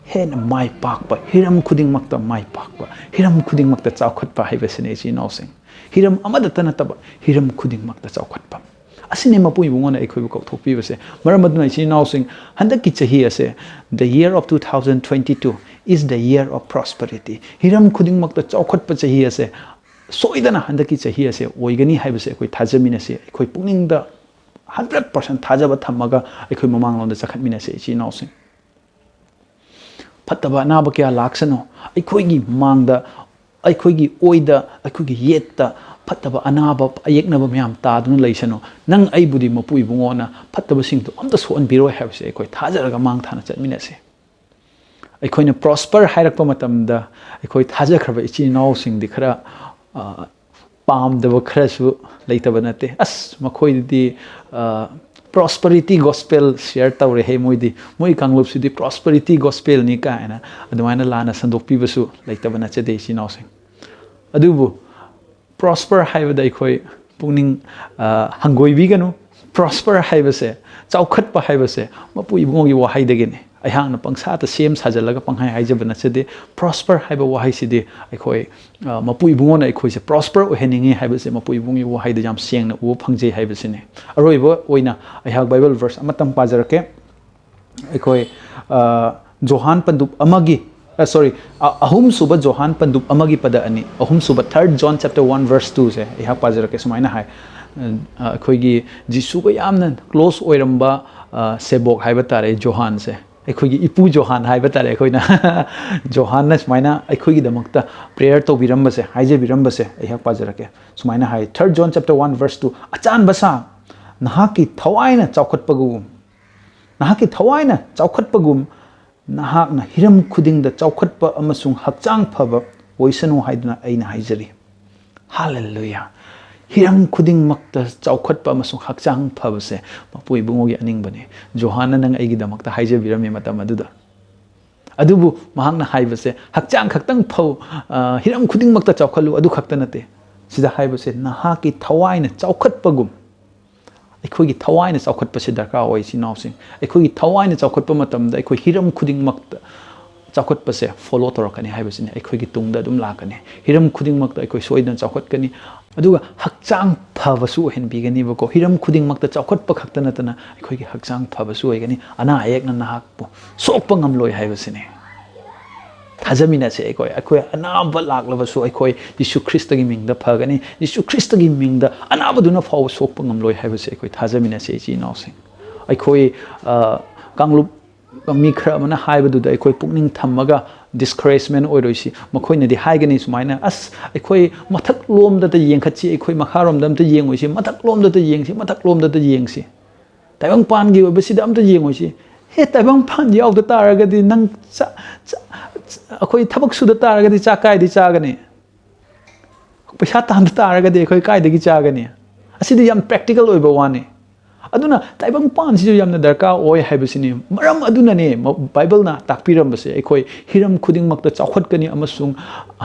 ꯍꯦꯟꯅ ꯃꯥꯏ ꯄꯥꯛꯄ, ꯍꯤꯔꯝ ꯈꯨꯗꯤꯡꯃꯛꯇ ꯃꯥꯏ ꯄꯥꯛꯄ, ꯍꯤꯔꯝ ꯈꯨꯗꯤꯡꯃꯛꯇ ꯆꯥꯎꯈꯠꯄ ꯍꯥꯏꯕꯁꯤꯅꯤ, ꯏꯆꯤꯟ ꯏꯅꯥꯎꯁꯤꯡ꯫ ꯍꯤꯔꯝ ꯑꯃꯗꯇ ꯅꯠꯇꯕ, ꯍꯤꯔꯝ ꯈꯨꯗꯤꯡꯃꯛꯇ ꯆꯥꯎꯈꯠꯄ꯫ ꯑꯁꯤꯅꯤ ꯃꯄꯨ ꯏꯕꯨꯡꯉꯣꯅ ꯑꯩꯈꯣꯏꯕꯨ ꯀꯧꯊꯣꯛꯄꯤꯕꯁꯦ꯫ ꯃꯔꯝ ꯑꯗꯨꯅ, ꯏꯆꯤꯟ ꯏꯅꯥꯎꯁꯤꯡ, ꯍꯟꯗꯛꯀꯤ ꯆꯍꯤ ꯑꯁꯦ, the year of two thousand twenty-two is the year of prosperity, ꯍꯤꯔꯝ ꯈꯨꯗꯤꯡꯃꯛꯇ ꯆꯥꯎꯈꯠꯄ ꯆꯍꯤ ꯑꯁꯦ ꯁꯣꯏꯗꯅ ꯍꯟꯗꯛꯀꯤ ꯆꯍꯤ ꯑꯁꯦ ꯑꯣꯏꯒꯅꯤ ꯍꯥꯏꯕꯁꯦ ꯑꯩꯈꯣꯏ ꯊꯥꯖꯃꯤꯟꯅꯁꯤ꯫ ꯑꯩꯈꯣꯏ ꯄꯨꯛꯅꯤꯡꯗ hundred percent ꯊꯥꯖꯕ ꯊꯝꯃꯒ ꯑꯩꯈꯣꯏ ꯃꯃꯥꯡꯂꯣꯝꯗ ꯆꯈꯠꯃꯤꯟꯅꯁꯤ, ꯏꯆꯤꯟ ꯏꯅꯥꯎꯁꯤꯡ꯫ ꯐꯠꯇꯕ ꯑꯅꯥꯕ ꯀꯌꯥ ꯂꯥꯛꯁꯅꯨ꯫ ꯑꯩꯈꯣꯏꯒꯤ ꯃꯥꯡꯗ, ꯑꯩꯈꯣꯏꯒꯤ ꯑꯣꯏꯗ, ꯑꯩꯈꯣꯏꯒꯤ ꯌꯦꯠꯇ ꯐꯠꯇꯕ ꯑꯅꯥꯕ ꯑꯌꯦꯛꯅꯕ ꯃꯌꯥꯝ ꯇꯥꯗꯨꯅ ꯂꯩꯁꯅꯨ꯫ ꯅꯪ ꯑꯩꯕꯨꯗꯤ ꯃꯄꯨ ꯏꯕꯨꯡꯉꯣꯅ ꯐꯠꯇꯕꯁꯤꯡꯗꯣ ꯑꯝꯇ ꯁꯣꯛꯍꯟꯕꯤꯔꯣꯏ ꯍꯥꯏꯕꯁꯦ ꯑꯩꯈꯣꯏ ꯊꯥꯖꯔꯒ ꯃꯥꯡ ꯊꯥꯅ ꯆꯠꯃꯤꯟꯅꯁꯤ꯫ ꯑꯩꯈꯣꯏꯅ ꯄ꯭ꯔꯣꯁꯄꯔ ꯍꯥꯏꯔꯛꯄ ꯃꯇꯝꯗ, ꯑꯩꯈꯣꯏ ꯊꯥꯖꯈ꯭ꯔꯕ ꯏꯆꯤꯟ ꯏꯅꯥꯎꯁꯤꯡꯗꯤ ꯈꯔ, ꯑ, ꯄꯥꯝꯗꯕ ꯈꯔꯁꯨ ꯂꯩꯇꯕ ꯅꯠꯇꯦ꯫ "ꯑꯁ, ꯃꯈꯣꯏꯗꯨꯗꯤ, ꯑ, prosperity gospel share ꯇꯧꯔꯦꯍꯦ, ꯃꯣꯏꯗꯤ, ꯃꯣꯏ ꯀꯥꯡꯂꯨꯞꯁꯤꯗꯤ prosperity gospelꯅꯤ" ꯀꯥꯏꯅ ꯑꯗꯨꯃꯥꯏꯅ ꯂꯥꯟꯅ ꯁꯟꯗꯣꯛꯄꯤꯕꯁꯨ ꯂꯩꯇꯕ ꯅꯠꯆꯗꯦ, ꯏꯆꯤꯟ ꯏꯅꯥꯎꯁꯤꯡ꯫ ꯑꯗꯨꯕꯨ ꯄ꯭ꯔꯣꯁꯄꯔ ꯍꯥꯏꯕꯗ ꯑꯩꯈꯣꯏ ꯄꯨꯛꯅꯤꯡ, ꯑ, ꯍꯪꯒꯣꯏꯕꯤꯒꯅꯨ꯫ ꯄ꯭ꯔꯣꯁꯄꯔ ꯍꯥꯏꯕꯁꯦ, ꯆꯥꯎꯈꯠꯄ ꯍꯥꯏꯕꯁꯦ ꯃꯄꯨ ꯏꯕꯨꯡꯉꯣꯒꯤ ꯋꯥꯍꯩꯗꯒꯤꯅꯤ꯫ ꯑꯩꯍꯥꯛꯅ ꯄꯪꯁꯥꯗ ꯁꯦꯝ ꯁꯥꯖꯜꯂꯒ ꯄꯪꯍꯥꯏ ꯍꯥꯏꯖꯕ ꯅꯠꯆꯗꯦ꯫ ꯄ꯭ꯔꯣꯁꯄꯔ ꯍꯥꯏꯕ ꯋꯥꯍꯩꯁꯤꯗꯤ ꯑꯩꯈꯣꯏ, ꯑ, ꯃꯄꯨ ꯏꯕꯨꯡꯉꯣꯅ ꯑꯩꯈꯣꯏꯁꯦ ꯄ꯭ꯔꯣꯁꯄꯔ ꯑꯣꯏꯍꯟꯅꯤꯡꯉꯤ ꯍꯥꯏꯕꯁꯦ ꯃꯄꯨ ꯏꯕꯨꯡꯒꯤ ꯋꯥꯍꯩꯗ ꯌꯥꯝ ꯁꯦꯡꯅ ꯎꯕ ꯐꯪꯖꯩ ꯍꯥꯏꯕꯁꯤꯅꯤ꯫ ꯑꯔꯣꯏꯕ ꯑꯣꯏꯅ ꯑꯩꯍꯥꯛ ꯕꯥꯏꯕꯜ ꯚꯔꯁ ꯑꯃꯇꯪ ꯄꯥꯖꯔꯛꯀꯦ꯫ ꯑꯩꯈꯣꯏ, ꯑ, ꯖꯣꯍꯥꯟ ꯄꯟꯗꯨꯞ ꯑꯃꯒꯤ, ꯑ, sorry, ꯑ, ꯑꯍꯨꯝꯁꯨꯕ ꯖꯣꯍꯥꯟ ꯄꯟꯗꯨꯞ ꯑꯃꯒꯤ ꯄꯗ ꯑꯅꯤ, ꯑꯍꯨꯝꯁꯨꯕ, third John chapter one verse twoꯁꯦ ꯑꯩꯍꯥꯛ ꯄꯥꯖꯔꯛꯀꯦ꯫ ꯁꯨꯃꯥꯏꯅ ꯍꯥꯏ, ꯑ, ꯑꯩꯈꯣꯏꯒꯤ ꯖꯤꯁꯨꯒ ꯌꯥꯝꯅ close ꯑꯣꯏꯔꯝꯕ, ꯑ, ꯁꯦꯕꯣꯛ ꯍꯥꯏꯕ ꯇꯥꯔꯦ, ꯖꯣꯍꯥꯟꯁꯦ, ꯑꯩꯈꯣꯏꯒꯤ ꯏꯄꯨ ꯖꯣꯍꯥꯟ ꯍꯥꯏꯕ ꯇꯥꯔꯦ ꯑꯩꯈꯣꯏꯅ꯫ ꯖꯣꯍꯥꯟꯅ ꯁꯨꯃꯥꯏꯅ ꯑꯩꯈꯣꯏꯒꯤꯗꯃꯛꯇ prayer ꯇꯧꯕꯤꯔꯝꯕꯁꯦ, ꯍꯥꯏꯖꯕꯤꯔꯝꯕꯁꯦ ꯑꯩꯍꯥꯛ ꯄꯥꯖꯔꯛꯀꯦ꯫ ꯁꯨꯃꯥꯏꯅ ꯍꯥꯏ, third John chapter one verse two, "ꯑꯆꯥꯟꯕ ꯁꯥ, ꯅꯍꯥꯛꯀꯤ ꯊꯋꯥꯏꯅ ꯆꯥꯎꯈꯠꯄꯒꯨꯝ, ꯅꯍꯥꯛꯀꯤ ꯊꯋꯥꯏꯅ ꯆꯥꯎꯈꯠꯄꯒꯨꯝ, ꯅꯍꯥꯛꯅ ꯍꯤꯔꯝ ꯈꯨꯗꯤꯡꯗ ꯆꯥꯎꯈꯠꯄ ꯑꯃꯁꯨꯡ ꯍꯛꯆꯥꯡ ꯐꯕ ꯑꯣꯏꯁꯅꯨ ꯍꯥꯏꯗꯨꯅ ꯑꯩꯅ ꯍꯥꯏꯖꯔꯤ꯫" ꯍꯥꯂꯦꯂꯨꯌꯥ! ꯍꯤꯔꯝ ꯈꯨꯗꯤꯡꯃꯛꯇ ꯆꯥꯎꯈꯠꯄ ꯑꯃꯁꯨꯡ ꯍꯛꯆꯥꯡ ꯐꯕꯁꯦ ꯃꯄꯨ ꯏꯕꯨꯡꯉꯣꯒꯤ ꯑꯅꯤꯡꯕꯅꯤ꯫ ꯖꯣꯍꯥꯟꯅ ꯅꯪ ꯑꯩꯒꯤꯗꯃꯛꯇ ꯍꯥꯏꯖꯕꯤꯔꯝꯃꯤ ꯃꯇꯝ ꯑꯗꯨꯗ꯫ ꯑꯗꯨꯕꯨ ꯃꯍꯥꯛꯅ ꯍꯥꯏꯕꯁꯦ, "ꯍꯛꯆꯥꯡ ꯈꯛꯇꯪ ꯐꯧ, ꯑ, ꯍꯤꯔꯝ ꯈꯨꯗꯤꯡꯃꯛꯇ ꯆꯥꯎꯈꯠꯂꯨ" ꯑꯗꯨ ꯈꯛꯇ ꯅꯠꯇꯦ꯫ ꯁꯤꯗ ꯍꯥꯏꯕꯁꯦ, "ꯅꯍꯥꯛꯀꯤ ꯊꯋꯥꯏꯅ ꯆꯥꯎꯈꯠꯄꯒꯨꯝ", ꯑꯩꯈꯣꯏꯒꯤ ꯊꯋꯥꯏꯅ ꯆꯥꯎꯈꯠꯄꯁꯦ ꯗꯔꯀꯥꯔ ꯑꯣꯏ, ꯏꯆꯤꯟ ꯏꯅꯥꯎꯁꯤꯡ꯫ ꯑꯩꯈꯣꯏꯒꯤ ꯊꯋꯥꯏꯅ ꯆꯥꯎꯈꯠꯄ ꯃꯇꯝꯗ ꯑꯩꯈꯣꯏ ꯍꯤꯔꯝ ꯈꯨꯗꯤꯡꯃꯛꯇ ꯆꯥꯎꯈꯠꯄꯁꯦ ꯐꯣꯂꯣ ꯇꯧꯔꯛꯀꯅꯤ ꯍꯥꯏꯕꯁꯤꯅꯤ, ꯑꯩꯈꯣꯏꯒꯤ ꯇꯨꯡꯗ ꯑꯗꯨꯝ ꯂꯥꯛꯀꯅꯤ꯫ ꯍꯤꯔꯝ ꯈꯨꯗꯤꯡꯃꯛꯇ ꯑꯩꯈꯣꯏ ꯁꯣꯏꯗꯅ ꯆꯥꯎꯈꯠꯀꯅꯤ꯫ ꯑꯗꯨꯒ ꯍꯛꯆꯥꯡ ꯐꯕꯁꯨ ꯑꯣꯏꯍꯟꯕꯤꯒꯅꯤꯕꯀꯣ꯫ ꯍꯤꯔꯝ ꯈꯨꯗꯤꯡꯃꯛꯇ ꯆꯥꯎꯈꯠꯄ ꯈꯛꯇ ꯅꯠꯇꯅ ꯑꯩꯈꯣꯏꯒꯤ ꯍꯛꯆꯥꯡ ꯐꯕꯁꯨ ꯑꯣꯏꯒꯅꯤ꯫ ꯑꯅꯥ ꯑꯌꯦꯛꯅ ꯅꯍꯥꯛꯄꯨ ꯁꯣꯛꯄ ꯉꯝꯂꯣꯏ ꯍꯥꯏꯕꯁꯤꯅꯤ꯫ ꯊꯥꯖꯃꯤꯟꯅꯁꯦ꯫ ꯑꯩꯈꯣꯏ ꯑꯩꯈꯣꯏ ꯑꯅꯥꯕ ꯂꯥꯛꯂꯕꯁꯨ ꯑꯩꯈꯣꯏ ꯖꯤꯁꯨ ꯈ꯭ꯔꯤꯁꯇꯒꯤ ꯃꯤꯡꯗ ꯐꯒꯅꯤ꯫ ꯖꯤꯁꯨ ꯈ꯭ꯔꯤꯁꯇꯒꯤ ꯃꯤꯡꯗ ꯑꯅꯥꯕꯗꯨꯅ ꯐꯥꯎꯕ ꯁꯣꯛꯄ ꯉꯝꯂꯣꯏ ꯍꯥꯏꯕꯁꯦ ꯑꯩꯈꯣꯏ ꯊꯥꯖꯃꯤꯟꯅꯁꯦ, ꯏꯆꯤꯟ ꯏꯅꯥꯎꯁꯤꯡ꯫ ꯑꯩꯈꯣꯏ ꯑ, ꯀꯥꯡꯂꯨꯞ ꯃꯤ ꯈꯔ ꯑꯃꯅ ꯍꯥꯏꯕꯗꯨꯗ ꯑꯩꯈꯣꯏ ꯄꯨꯛꯅꯤꯡ ꯊꯝꯃꯒ ꯗꯤꯁꯀꯔꯦꯖꯃꯦꯟ ꯑꯣꯏꯔꯣꯏꯁꯤ꯫ ꯃꯈꯣꯏꯅꯗꯤ ꯍꯥꯏꯒꯅꯤ ꯁꯨꯃꯥꯏꯅ, "ꯑꯁ, ꯑꯩꯈꯣꯏ ꯃꯊꯛꯂꯣꯝꯗꯇ ꯌꯦꯡꯈꯠꯁꯤ, ꯑꯩꯈꯣꯏ ꯃꯈꯥꯔꯣꯝꯗ ꯑꯝꯇ ꯌꯦꯡꯉꯣꯏꯁꯤ, ꯃꯊꯛꯂꯣꯝꯗꯇ ꯌꯦꯡꯁꯤ, ꯃꯊꯛꯂꯣꯝꯗꯇ ꯌꯦꯡꯁꯤ꯫ ꯇꯥꯏꯕꯪꯄꯥꯟꯒꯤ ꯑꯣꯏꯕꯁꯤꯗ ꯑꯝꯇ ꯌꯦꯡꯉꯣꯏꯁꯤ"꯫ ꯍꯦ, ꯇꯥꯏꯕꯪꯄꯥꯟ ꯌꯥꯎꯗ ꯇꯥꯔꯒꯗꯤ ꯅꯪ ꯆꯥ-, ꯆꯥ-, ꯆꯥ-, ꯑꯩꯈꯣꯏ ꯊꯕꯛ ꯁꯨꯗ ꯇꯥꯔꯒꯗꯤ ꯆꯥꯛ ꯀꯥꯏꯗꯩ ꯆꯥꯒꯅꯤ? ꯄꯩꯁꯥ ꯇꯥꯟꯗ ꯇꯥꯔꯒꯗꯤ ꯑꯩꯈꯣꯏ ꯀꯥꯏꯗꯒꯤ ꯆꯥꯒꯅꯤ? ꯑꯁꯤꯗꯤ ꯌꯥꯝ ꯄ꯭ꯔꯦꯛꯇꯤꯀꯦꯜ ꯑꯣꯏꯕ ꯋꯥꯅꯤ꯫ ꯑꯗꯨꯅ ꯇꯥꯏꯕꯪꯄꯥꯟꯁꯤꯁꯨ ꯌꯥꯝꯅ ꯗꯔꯀꯥꯔ ꯑꯣꯏ ꯍꯥꯏꯕꯁꯤꯅꯤ꯫ ꯃꯔꯝ ꯑꯗꯨꯅꯅꯦ ꯃ-, ꯕꯥꯏꯕꯜꯅ ꯇꯥꯛꯄꯤꯔꯝꯕꯁꯦ, ꯑꯩꯈꯣꯏ ꯍꯤꯔꯝ ꯈꯨꯗꯤꯡꯃꯛꯇ ꯆꯥꯎꯈꯠꯀꯅꯤ ꯑꯃꯁꯨꯡ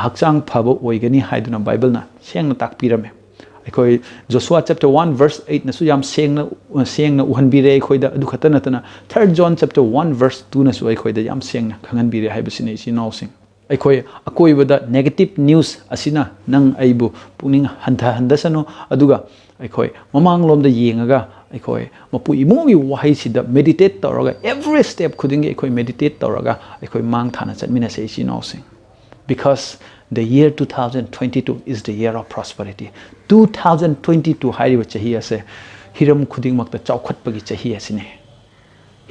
ꯍꯛꯆꯥꯡ ꯐꯕ ꯑꯣꯏꯒꯅꯤ ꯍꯥꯏꯗꯨꯅ ꯕꯥꯏꯕꯜꯅ ꯁꯦꯡꯅ ꯇꯥꯛꯄꯤꯔꯝꯃꯦ꯫ ꯑꯩꯈꯣꯏ ꯖꯣꯁꯨꯋꯥ ꯆꯦꯞꯇꯔ ꯋꯥꯟ ꯚꯔꯁ ꯑꯩꯠꯅꯁꯨ ꯌꯥꯝ ꯁꯦꯡꯅ, ꯁꯦꯡꯅ ꯎꯍꯟꯕꯤꯔꯦ ꯑꯩꯈꯣꯏꯗ꯫ ꯑꯗꯨ ꯈꯛꯇ ꯅꯠꯇꯅ third John chapter one verse ꯇꯨꯅꯁꯨ ꯑꯩꯈꯣꯏꯗ ꯌꯥꯝ ꯁꯦꯡꯅ ꯈꯪꯍꯟꯕꯤꯔꯦ ꯍꯥꯏꯕꯁꯤꯅꯤ, ꯏꯆꯤꯟ ꯏꯅꯥꯎꯁꯤꯡ꯫ ꯑꯩꯈꯣꯏ ꯑꯀꯣꯏꯕꯗ ꯅꯦꯒꯦꯇꯤꯞ ꯅ꯭ꯌꯨꯁ ꯑꯁꯤꯅ ꯅꯪ ꯑꯩꯕꯨ ꯄꯨꯛꯅꯤꯡ ꯍꯟꯊꯍꯟꯗꯁꯅꯨ, ꯑꯗꯨꯒ ꯑꯩꯈꯣꯏ ꯃꯃꯥꯡꯂꯣꯝꯗ ꯌꯦꯡꯉꯒ ꯑꯩꯈꯣꯏ ꯃꯄꯨ ꯏꯃꯨꯡꯒꯤ ꯋꯥꯍꯩꯁꯤꯗ ꯃꯦꯗꯤꯇꯦꯠ ꯇꯧꯔꯒ, ꯑꯦꯚ꯭ꯔꯤ ꯁ꯭ꯇꯦꯞ ꯈꯨꯗꯤꯡꯒꯤ ꯑꯩꯈꯣꯏ ꯃꯦꯗꯤꯇꯦꯠ ꯇꯧꯔꯒ ꯑꯩꯈꯣꯏ ꯃꯥꯡ ꯊꯥꯅ ꯆꯠꯃꯤꯟꯅꯁꯦ, ꯏꯆꯤꯟ ꯏꯅꯥꯎꯁꯤꯡ꯫ Because the year two thousand twenty-two is the year of prosperity. Two thousand twenty-two ꯍꯥꯏꯔꯤꯕ ꯆꯍꯤ ꯑꯁꯦ ꯍꯤꯔꯝ ꯈꯨꯗꯤꯡꯃꯛꯇ ꯆꯥꯎꯈꯠꯄꯒꯤ ꯆꯍꯤ ꯑꯁꯤꯅꯤ꯫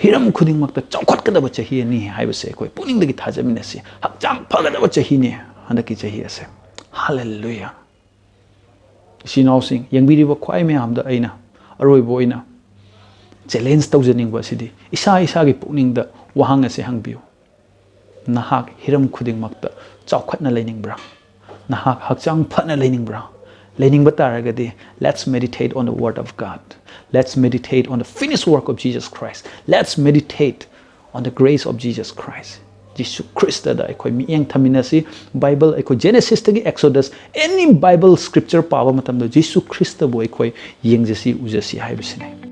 ꯍꯤꯔꯝ ꯈꯨꯗꯤꯡꯃꯛꯇ ꯆꯥꯎꯈꯠꯀꯗꯕ ꯆꯍꯤ ꯑꯅꯤ ꯍꯥꯏꯕꯁꯦ ꯑꯩꯈꯣꯏ ꯄꯨꯛꯅꯤꯡꯗꯒꯤ ꯊꯥꯖꯃꯤꯟꯅꯁꯤ꯫ ꯍꯛꯆꯥꯡ ꯐꯒꯗꯕ ꯆꯍꯤꯅꯤ ꯍꯟꯗꯛꯀꯤ ꯆꯍꯤ ꯑꯁꯦ꯫ ꯍꯥꯂꯦꯂꯨꯌꯥ! ꯏꯆꯤꯟ ꯏꯅꯥꯎꯁꯤꯡ, ꯌꯦꯡꯕꯤꯔꯤꯕ ꯈ꯭ꯋꯥꯏ ꯃꯌꯥꯝꯗ ꯑꯩꯅ ꯑꯔꯣꯏꯕ ꯑꯣꯏꯅ ꯆꯦꯂꯦꯟꯖ ꯇꯧꯖꯅꯤꯡꯕ ꯑꯁꯤꯗꯤ, ꯏꯁꯥ ꯏꯁꯥꯒꯤ ꯄꯨꯛꯅꯤꯡꯗ ꯋꯥꯍꯪ ꯑꯁꯦ ꯍꯪꯕꯤꯌꯨ: ꯅꯍꯥꯛ ꯍꯤꯔꯝ ꯈꯨꯗꯤꯡꯃꯛꯇ ꯆꯥꯎꯈꯠꯅ ꯂꯩꯅꯤꯡꯕ꯭ꯔꯥ? ꯅꯍꯥꯛ ꯍꯛꯆꯥꯡ ꯐꯅ ꯂꯩꯅꯤꯡꯕ꯭ꯔꯥ? ꯂꯩꯅꯤꯡꯕ ꯇꯥꯔꯒꯗꯤ, let's meditate on the word of God. Let's meditate on the finished work of Jesus Christ. Let's meditate on the grace of Jesus Christ. ꯖꯤꯁꯨ ꯈ꯭ꯔꯤꯁꯇꯗ ꯑꯩꯈꯣꯏ ꯃꯤꯠꯌꯦꯡ ꯊꯝꯃꯤꯟꯅꯁꯤ꯫ ꯕꯥꯏꯕꯜ, ꯑꯩꯈꯣꯏ ꯖꯦꯅꯦꯁꯤꯁꯇꯒꯤ ꯑꯦꯛꯁꯣꯗꯁ, ꯑꯦꯅꯤ ꯕꯥꯏꯕꯜ ꯁ꯭ꯀ꯭ꯔꯤꯞꯆꯔ ꯄꯥꯕ ꯃꯇꯝꯗ ꯖꯤꯁꯨ ꯈ꯭ꯔꯤꯁꯇꯕꯨ ꯑꯩꯈꯣꯏ ꯌꯦꯡꯖꯁꯤ, ꯎꯖꯁꯤ ꯍꯥꯏꯕꯁꯤꯅꯤ꯫